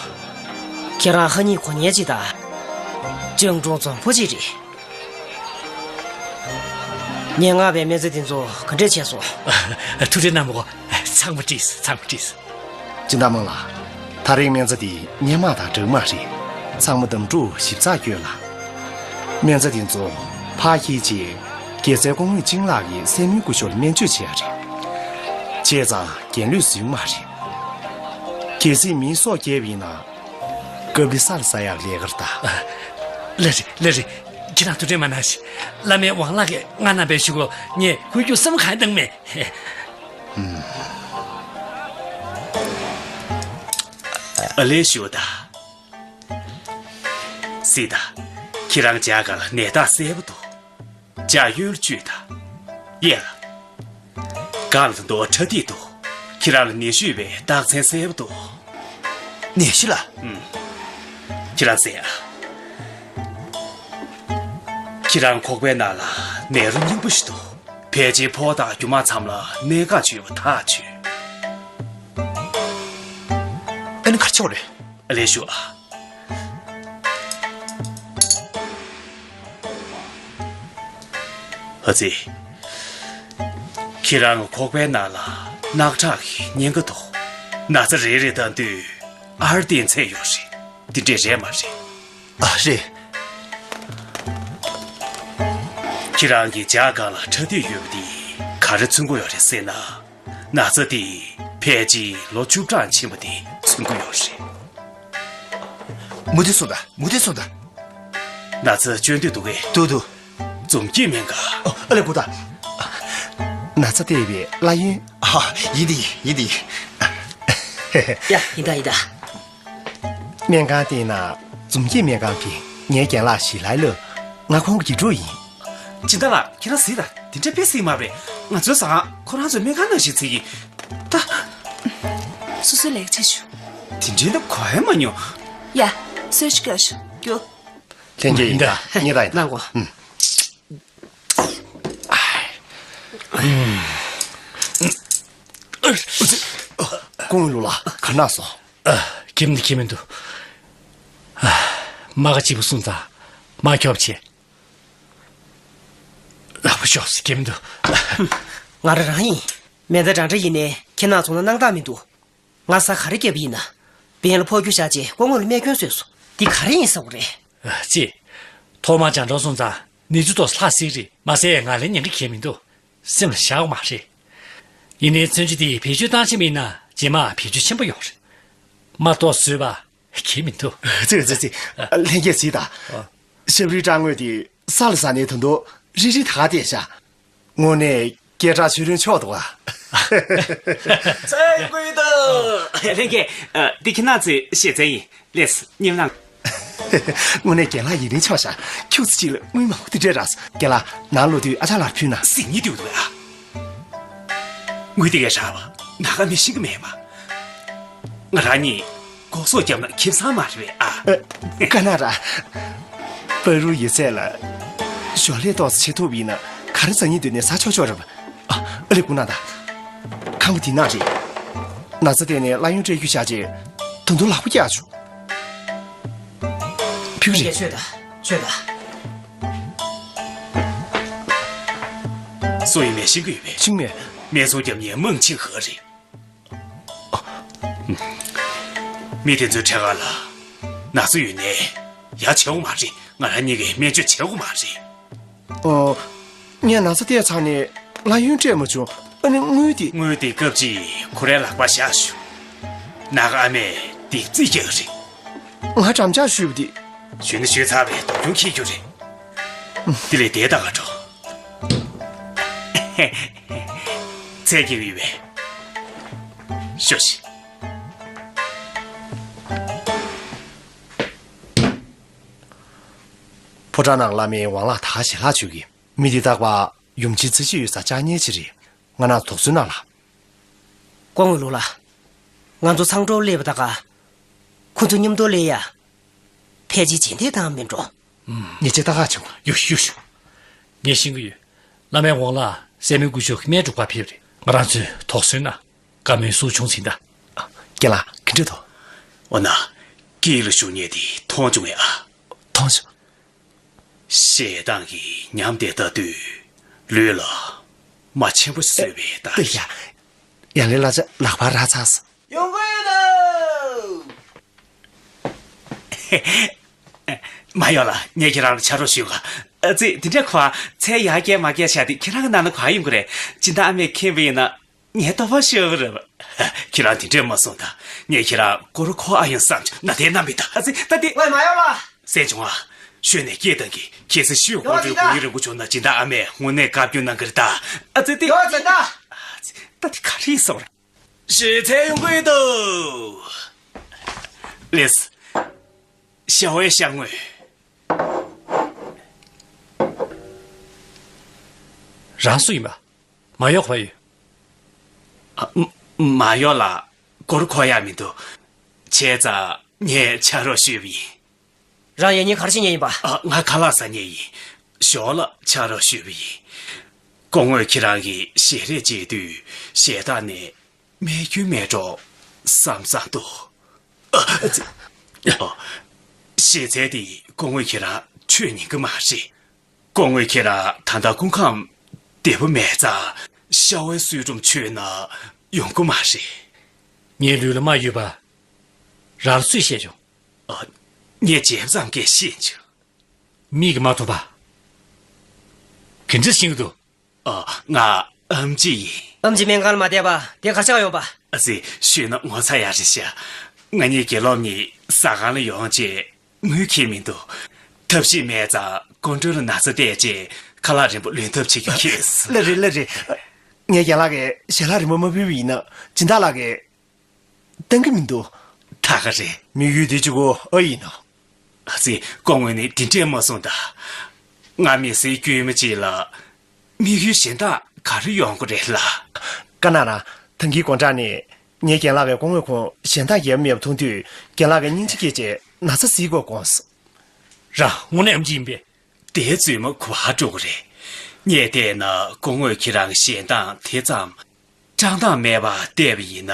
ཁྱེད་རང་ཧ་ཉིད་གོ་མཁན་ཅིག་དང་། སྤྱང་གྲུང་འཛོམས་པོ་ཅིག་རེད། ངས་མངགས་པའི་སྨན་རྫས་དེ་ཚོ་ག་འདྲས་བྱས་སོང་། ཐུགས་རྗེ་གནང་མོ། ཚང་མ་འགྲིག་སོང་། ཚང་མ་འགྲིག་སོང་། སྤྱན་ཟླ་དམངས་ལགས། ད་རེས་སྨན་རྫས་དེ་སྔོན་མ་དང་འདྲ་མ་རེད། ཚང་མ་འདེམས་སྒྲུག་ཞིབ་ཚགས་སྐྱོན་ལ། སྨན་རྫས་དེ་ཚོ་ཕར་འཁྱེར་རྗེས། རྒྱལ་སྲས་སྐུ་ངོ་ཅིང་ལགས་ཀྱིས་སྲས་མོའི་སྐུ་ཞབས་ལ་སྨན་བཅོས་བྱས་རེད། བྱས་ཙང་རྒྱན་ལོས་བཟོས་མ་རེད། གལ་སྲིད་མིས་སྲོག་བསྐྱབས་ཡིན་ན། སྐབས་འདི་ས་ལ་ཟ་ཡག་ལས་ཀར་ད། ལགས་རེད། ལགས་རེད། ཁྱེད་རང་ཐུགས་ཁྲལ་མ་གནང་ཞིག་བླ་མས་དབང་ལག་གིས་མངགས་གནང་བའི་གཞུག་ལ་ངས་ཧུར་རྒྱུག་བསམ་གང་བཏང་མེད། ཨ་ལེ་ཞུ་ད། སྲིད་ད། ཁྱེད་རང་ཇ་ག་ལ་ནད་རྟགས་གསལ་པོ་འདུག་ཇ་གཡོན་ལ་བཅུད་ད། གཡས་ལ། སྒང་ལ་རྡོ་ཁྲ་ཐིག་འདུག་ཁྱེད་རང་ལ་ནད་ཤོས་པའི་རྟགས་མཚན་གསལ་པོ་འདུག་ནད་ཤོས་ལ། ཨུམ། ཁྱེད་རང་གཟིགས་ཨ། ཁྱེད་རང་ཁོག་པའི་ནང་ལ་ནད་རོ་སྙིང་པོ་ཞིག་འདུག་ཕལ་ཆེར་ཕོ་དང་རྒྱུ་མ་མཚམས་ལ་གནད་འགག་ཅིག་ཡོད་པ་ཐག་ཆོད། ཨ་ནི་ག་རེ་བྱེད་དགོས་རེད། ཨ་ལེ་ཞུ་ཨ། ཨ་ཙི། ཁྱེད་རང་ཁོག་པའི་ནང་ལ་རྣག་ཁྲག་གི་གཉན་ཁ་འདུག་ན་ཚ་རེ་རེ་བཏང་དུས་ཨར་ཏེན་ཚད་ཡོད་རེད། འདི་འདྲས་རེད་མ་རེད། ཨ་རེད། ཁྱེད་རང་གི་ཇ་སྒང་ལ་ཁྲ་ཐིག་ཡོད་པ་འདི་ག་རེ་མཚོན་གྱི་ཡོད་རེད་ཟེར་ན། ན་ཚ་དེ་ཕལ་ཆེར་ལོ་བཅུ་གྲངས་ཕྱིན་པ་དེ་མཚོན་གྱི་ཡོད་རེད། མུ་མཐུད་གསུངས་དང་། མུ་མཐུད་གསུངས་དང་། ན་ཚ་སྐྱོན་འདོད་འདུག་གས། འདུག་འདུག་འཛུམ་སྐྱིད་སྨན་ཁང་། ཨོ། ཨ་ལེ་གུ་ད། ན་ཚ་བརྟས་པའི་བླ་གཡོན། ཨ། ཡིན་དེ་ཡིན། ཡིན་དེ་ཡིན། ཡ། ཡིན་ད་ཡིན་ད། སྨན་ཁང་བལྟས་ན་འཛུམ་སྐྱིད་སྨན་ཁང་གི་ངའི་རྒན་ལགས་ཞི་ལའི་ལགས། ང་ཁོང་གི་རྒྱུ་དྲུག་ཡིན། སྦྱིན་བདག་ལགས། ཁྱེད་རང་གཟིགས་དང་། དེ་འདྲ་དཔེ་གཟིགས་མ་རེད། ང་ཚོའི་ཟ་ཁང་ཁོ་རང་ཚོའི་སྨན་ཁང་ནང་བཞིན་བརྩི་གི། ད། སོ་སོའི་ལས་ཀ་བྱེད་ཤོག་དེ་འདྲའི་འདབ་གོ་ཡ་མ་མྱོང་། ཡ། གསོལ་ཇ་སྐྱོར་ཤོག་རྒྱུ། ལྷན་རྒྱས་ཡིན་ད། ཉེ་ད་ཡིན་ད། གནང་གོ། ཨུམ། སྐུ་ངོ་ལུ་ལགས། ག་ན་སོང་། ཨ། ཁྱིམ་དུ་ཁྱིམ་དུ། ཨ། མ་ག་གཅིག་པུ་སོང་ཙང་མ་ཁྱོབ་ཆེ། ལག་པ་ཤོག་སི་ཁྱིམ་དུ། ང་རང་རང་ཡིན། མེ་མདའ་འདྲ་འདྲ་ཡིན་ནའི་ཁྱེད་རྣམ་ཚོ་ན་སྣང་དག་མི་འདུག་ང་ས་ག་རེ་བརྒྱབ་པ་ཡིན་ན། བན་ལ་ཕོ་རྒྱུ་བཞག་རྗེས་སྐུ་ངོ་ལ་རྨས་སྐྱོན་བཟོས་སོང་། འདི་ག་རེ་ཡིན་ས་བོ་རེད། ཨ་ཙི། ཐོག་མར་རྒྱང་སྲོང་སོང་ཙང་གནས་ཚུལ་ཏོག་ཙམ་ལྷག་སྲིད་རེད། མ་ཟད་ང་ལ་ཉེན་ཁ་གང་ཡང་མི་འདུག་སེམས་ལ་བཞག་དགོས་མ་རེད། ཡིན་ནའི་མཚོན་ཆ་དེ་བེད་སྤྱོད་བཏང་ཤེས་མིན་ན་རྗེས་མ་བེད་སྤྱོད་ཆེན་པོ་ཡོང་རེད། མ་གཏོགས་བཟོས་པ་གང་ཡང་མི་འདུག་ཙི་ཙི་ཙི། ལྷན་རྒྱས་གཟིགས་དང་། ཨ། ཞབས་རིལ་སྐྲག་དངོས་དེ་ས་ལ་ཟགས་ནས་ད་དུང་རིལ་རིལ་ད་ག་བསྡད་ཤག་དངོས་གནས་སྐད་གྲགས་ཆོས་རིན་ཆོག་འདུག་ཨ། ཚེ་ཡོང་གི་ཡོད་དོ། ལྷན་རྒྱས། ཨ། འདི་ཁྱེད་རང་ཚོའི་ཞལ་ཚན་ཡིན། ལགས་སོ། མཉམ་གནང་། དངོས་གནས་རྒན་ལགས་ཡིན་རིན་ཆོག་ཤག་ཁྱུག་ཙམ་ཅིག་ལ་དངུལ་མང་པོ་དེ་འདྲས་རག་སོང་། རྒན་ལགས་ནང་ལོག་དུས་ཨ་ཅག་ལགས་ཕུལ་ན། ཟིན་ཉི་དུས་དུ་ཨ། དངུལ་དེ་གས་རག་པ་ན་ག་མི་ཤེས་གི་མེད་པ། ང་རང་གཉིས་སྒོ་ཟོག་བརྒྱབ་ན་ཁེ་བཟང་མ་རེད་པས་ཨ། ཨ། དཀར་ནག་ར། བར་རུ་ཡོད་ཚད་ལ་ཞོར་ལས་ཏོག་ཙམ་བྱེད་ཐུབ་པ་ཡིན་ན་ག་རེ་འཛམ་གླིང་འདི་ནས་ཟ་ཆོག་ཆོག་རེད་པ། ཨ། ཨ་ལེ་སྐུ་ན་ད། ཁང་པ་འདི་ནང་རེད། ན་ཚ་དེ་ནས་གླ་ཡོན་སྤྲད་རྒྱུ་བཞག་རྗེས་ད་དུང་ལག་པ་བཀྱག་བྱུང་། ཕུལ་རེད། ཆོད་ད། ཆོད་ད། སུ་ཡིན་མེད་ཤེས་ཀྱི་ཡོད་པས། ཤེས་མེད། སྨད་འཚོང་རྒྱབ་མཁན་དམངས་ཆེན་ཧ་རེད། མི་དེ་ཚོའི་ཁྲལ་ཁང་ལ་ན་ཚ་ཡོད་ནའི་ཡ་བྱེད་དགོས་མ་རེད། ང་རང་གཉིས་ཀྱིས་སྨན་བཅོས་བྱེད་དགོས་མ་རེད། ཨོ། ངས་ན་ཚ་བལྟས་ཚར་ནས་གླ་ཡོན་སྤྲད་མ་བྱུང་། ཨ་ནི་དངུལ་དེ། དངུལ་དེ་སྐབས་གཅིག་ཁོ་རའི་ལག་པར་བཞག་ཞུ། ན་ག་ཨ་མས་དེ་རྩིས་རྒྱག་གི་རེད། ང་འགྲམ་ལྕག་གཞུས་པ་དེ། ཞུས་ན་ཞུས་ཚར་བའི་དོགས་སྐྱོན་འཁྱེར་རྒྱུ་རེད། དེ་ལས་དེ་ལྟ་ག་འགྲོ། ཚད་ཀྱི་ཡོད་པས། ཤོག་ཤིག་ཕོ་བྲང་ནང་བླ་མའི་དབང་ལག་ད་ག་ཞལ་ལག་མཆོད་ཀྱི། མི་འདི་རྟག་པར་ཡུམ་ཆེན་རྩེ་གཅིག་ཡོད་སར་བཅར་མཁན་ཅིག་རེད། ང་རང་དོགས་ཟོན་གནང་ལགས། སྐུ་ངོ་ལུག་ལགས། ང་ཚོ་ཚང་འགྲོ་སླེབས་པ་ད་ག་ཁོ་ཚོ་མཉམ་དུ་སླེབས་ཡ། ཕལ་ཆེར་རྗེས་འདེད་བཏང་མིན་འགྲོ། ཉེས་ཆད་ད་ག་བྱུང་། ཡོ་ཤུ་ཡོ་ཤུ། ངས་ཤེས་ཀྱི་ཡོད། བླ་མའི་དབང་ལག་སྲས་མོའི་སྐུ་ཞབས་ཀྱི་སྨན་སྒྲུག་པར་ཕེབས་རེད། ང་རང་ཚོས་དོགས་ཟོན་གནང་། བཀའ་མོལ་སུ་བྱུང་ཟིན་ད། རྒན་ལགས་ག་འདྲ་འདུག་འོ་ན། སྐེ་ལ་ཞུགས་མཁན་དེ་མཐོང་བྱུང་ངས་ཨ། མཐོང་བྱུང་། ཞེ་སྡང་གི་ཉམས་དེ་ལྟ་དུས་ལུས་ལ་རྨ་ཆེན་པོ་བཟོས་པའི་རྟགས། ཡ། ཡང་ལེ་ལགས་ལག་པ་རག་ཚར་སོང་། ཡོང་གི་ཡོད་དོ། མ་ཡོང་ལ་ངས་ཁྱེད་རང་ལ་ཕྱག་རོགས་ཞུ་ག་ཨ་ཙི་དེ་འདྲ་ཁོ་ཚལ་ཡར་བསྐྱལ་མར་བསྐྱལ་བྱ་དེ་ཁྱེད་རང་གི་ནང་ན་ག་ཡོང་གི་རེད། སྦྱིན་བདག་ཨ་མས་མཁྱེན་པ་ཡིན་ན། ངས་ལྟོ་ཕོག་ཤོར་གི་རེད་པ། ཁྱེད་རང་དེ་འདྲས་མ་གསུངས་དང་། ངས་ཁྱེད་རང་སྒོ་རུ་ཁོ་ཨ་ཡོང་བསམ་བྱུང་ན་དེ་རྣམ་པའི་ད་ཨ་ཙི་ད་དེ། ཝེ་མ་ཡོང་ལ། སེང་ཆུང་ཨ། ཤོད་ནས་སྐད་བཏང་གི་ཁྱེད་ཚོ་ཤོད། ཡོང་དགོང་དྲོའི་ཅི་ད། གོ་ཡི་རིང་པོ་བྱུང་ན་སྦྱིན་བདག་ཨ་མས་དངོས་གནས་བཀའ་བཀྱོན་གནང་གི་རེད་ད། ཨ་ཙི་དེ། ཡོང་ཅི་ད། ཨ་ཙི་ད་དེ་ག་རེ་སོང་ར། ཞེ་ཚད་ཡོང་གི་ཡོད་དོ། ལེས། ཤ་བའི་ཤ་དངོས། རང་སུ་ཡིན་པ། མ་ཡོག་བ་ཡོད། ཨ། མ་མ་ཡོག་ལ་སྒོར་གོ་ཡ་མི་འདུག་བྱས་ཙང་ངས་ཕྱག་རོགས་ཞུས་པ་ཡིན། རང་ཡ་ཉིན་ག་རེ་བྱེད་མཁན་ཡིན་པ། ཨ། ང་ཁ་ལག་ཟ་མཁན་ཡིན། ཞོར་ལ་ཕྱག་རོགས་ཞུས་པ་ཡིན། སྐུ་ངོས་ཁྱེད་རང་གི་ཞལ་རས་མཇལ་དུས་ཞལ་ཐང་ནས་རྨས་སྐྱོན་མེད་འགྲོ་བསམ་བསམ་འདུག་ཨ་ཙི། ཨ། ཞེ་ཚད་དེ་སྐུ་ངོས་ཁྱེད་རང་ཆོས་ཉན་གི་མ་རེད། སྐུ་ངོས་ཁྱེད་རང་ད་ལྟ་སྐུ་ཁམས་བདེ་པོ་མེད་ཙང་ཤ་བའི་གསོལ་ཀྲུམ་མཆོད་ན་ཡོང་གི་མ་རེད། ངའི་ལུས་ལ་རྨ་ཡོད་པ་རང་ལ་སུས་བཤད་བྱུང་། ཨ། ངས་བྱས་ཙང་སྐད་ཤེས་བྱུང་། མིག་གིས་མ་མཐོང་པ། ག་འདྲ་ཤེས་ཀྱི་འདུག་ཨ། ང་ཨེམ་ཆི་ཡིན། ཨེམ་ཆི་སྨན་ཁང་ལ་མ་བསྡད་པ་དེ་ག་ཆགས་ཡོང་པ། ཨ་ཙི། ཤོད་ན་ངོ་ཚ་ཡག་རེད་ཤག་ང་གཉིས་དགེ་སློབ་གཉིས་ཟ་ཁང་ལ་ཡོང་རྗེས་དངུལ་འཁྱེར་མི་འདུག་ཐབས་ཤེས་མེད་ཙང་ཀོང་ཀྲོའུ་ལ་ན་ཚ་བལྟས་རྗེས་ཁ་ལག་རིན་པོ་ལེན་ཐབས་བྱེད་ཀྱི་འཁྱེར་སོང་། ལགས་རེད་ལགས་རེད། ངས་རྒན་ལགས་ཀྱི་ཞལ་ལག་རིན་པོ་མ་ཕུལ་བ་ཡིན་ན་སྦྱིན་བདག་ལགས་ཀྱིས་གཏང་གི་མི་འདུག་ད་ག་རེད། དམིགས་ཡུལ་དེ་གཅིག་པོ་ཨ་ཡིན་ནོ། ཨ་ཙི། སྐུ་ངོས་ནི་དེ་འདྲས་མ་གསུངས་ད། ང་མི་སེར་དཀྱུས་མ་གཅིག་ལ་དམིགས་ཡུལ་གཞན་དག་ག་རེ་ཡོང་གི་རེད་ལགས། དཀར་ནག་རང་། ད་གིན་དགོང་དག་ནས་ངས་རྒན་ལགས་ཀྱི་སྐུ་ངོས་ཁོང་གཞན་དག་ཡོད་མེད་མཐོང་དུས་རྒན་ལགས་ཀྱི་སྙིང་རྗེ་སྐྱེས་བྱས་ན་ཚ་གཟིགས་དགོས་དགོངས་སོང་། རང་དངོས་གནས་ཨེམ་ཆི་ཡིན་པས། དེའི་རྫུན་མ་ག་པར་འགྲོ་གི་རེད། ངས་བལྟས་ན་སྐུ་ངོས་ཁྱེད་རང་གཞན་དང་དེ་ཙམ་བཀྲག་མདངས་མེད་པར་བལྟས་པ་ཡིན་ན།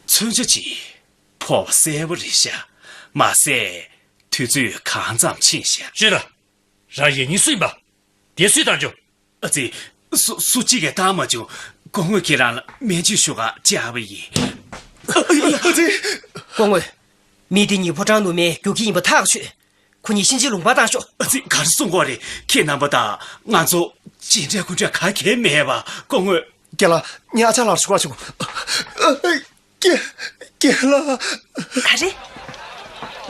མཚོན་ཆ་ཅིག་ཕོག་པ་གསལ་པོ་རེད་ཤག་མ་ཟད་དུས་ཚོད་གང་ཙམ་ཕྱིན་ཤག་ཤོད་ད། རང་ཡིག་རྙིང་སུ་ཡིན་པ། དེ་སུས་བཏང་བྱུང་། ཨ་ཙི། སུ་སུ་གཅིག་གིས་བཏང་མ་བྱུང་། སྐུ་ངོས་ཁྱེད་རང་ལ་སྨན་བཅོས་ཞུ་གར་བཅར་བ་ཡིན། ཨ་ཙི། སྐུ་ངོས། མི་དེ་གཉིས་ཕོ་བྲང་ནུབ་མའི་རྒྱུག་ཁྱི་ཡིན་པ་ཐག་ཆོད། ཁོ་གཉིས་གཤིན་རྗེའི་ལུང་པར་བཏང་ཤོག་ཨ་ཙི། ག་རེ་གསུང་གི་ཡོད་རེད། ཁྱེད་རྣམ་པ་དང་ང་ཚོ་ཇི་འདྲ་ཁུ་འདྲ་ག་གེ་མེད་པ་སྐུ་ངོ་། རྒན་ལགས། ངས་ཨ་ཅག་ལགས་ལ་ཞུ་བ་བྱེད་དགོས། རྒན། རྒན་ལགས། ག་རེ།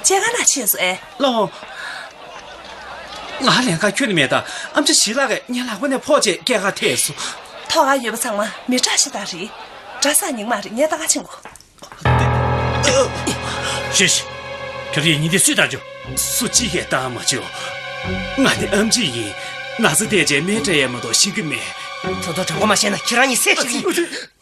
སྐྱེས་སྐར་ནང་ཕྱིན་སོང་ཨེ། ལགས་འོང་། ང་ལེན་ཁ་ཁྱོན་ནས་མེད་ད། ཨེམ་ཆི་ཞི་ལགས་ཀྱིས་ངའི་ལག་པ་ནས་ཕོག་བྱས་སྐྱེས་སྐར་ཐེབས་སོང་། ཐོག་ཁར་ཡོད་པ་ཚང་མ་མི་དྲག་ཤོས་དག་རེད། གྲྭ་ས་ཉིན་མ་རེད། ངས་ད་ག་ཕྱིན་དགོས། ཤེས་ཤིག་ཁྱོད་རང་གཉིས་དེ་སུས་ལྟ་རྒྱུ། སུ་གཅིག་གིས་ལྟ་མ་བཅུག་ང་ནི་ཨེམ་ཆི་ཡིན། ན་ཚ་བསྟེན་བྱས་སྨན་སྤྲད་ཡས་མ་གཏོགས་ཤེས་ཀྱི་མེད། ཐོ་ཐོ་དྲང་པོ་མ་བཤད་ན་ཁྱེད་རང་གཉིས་བསད་ཤིག་ཡིན།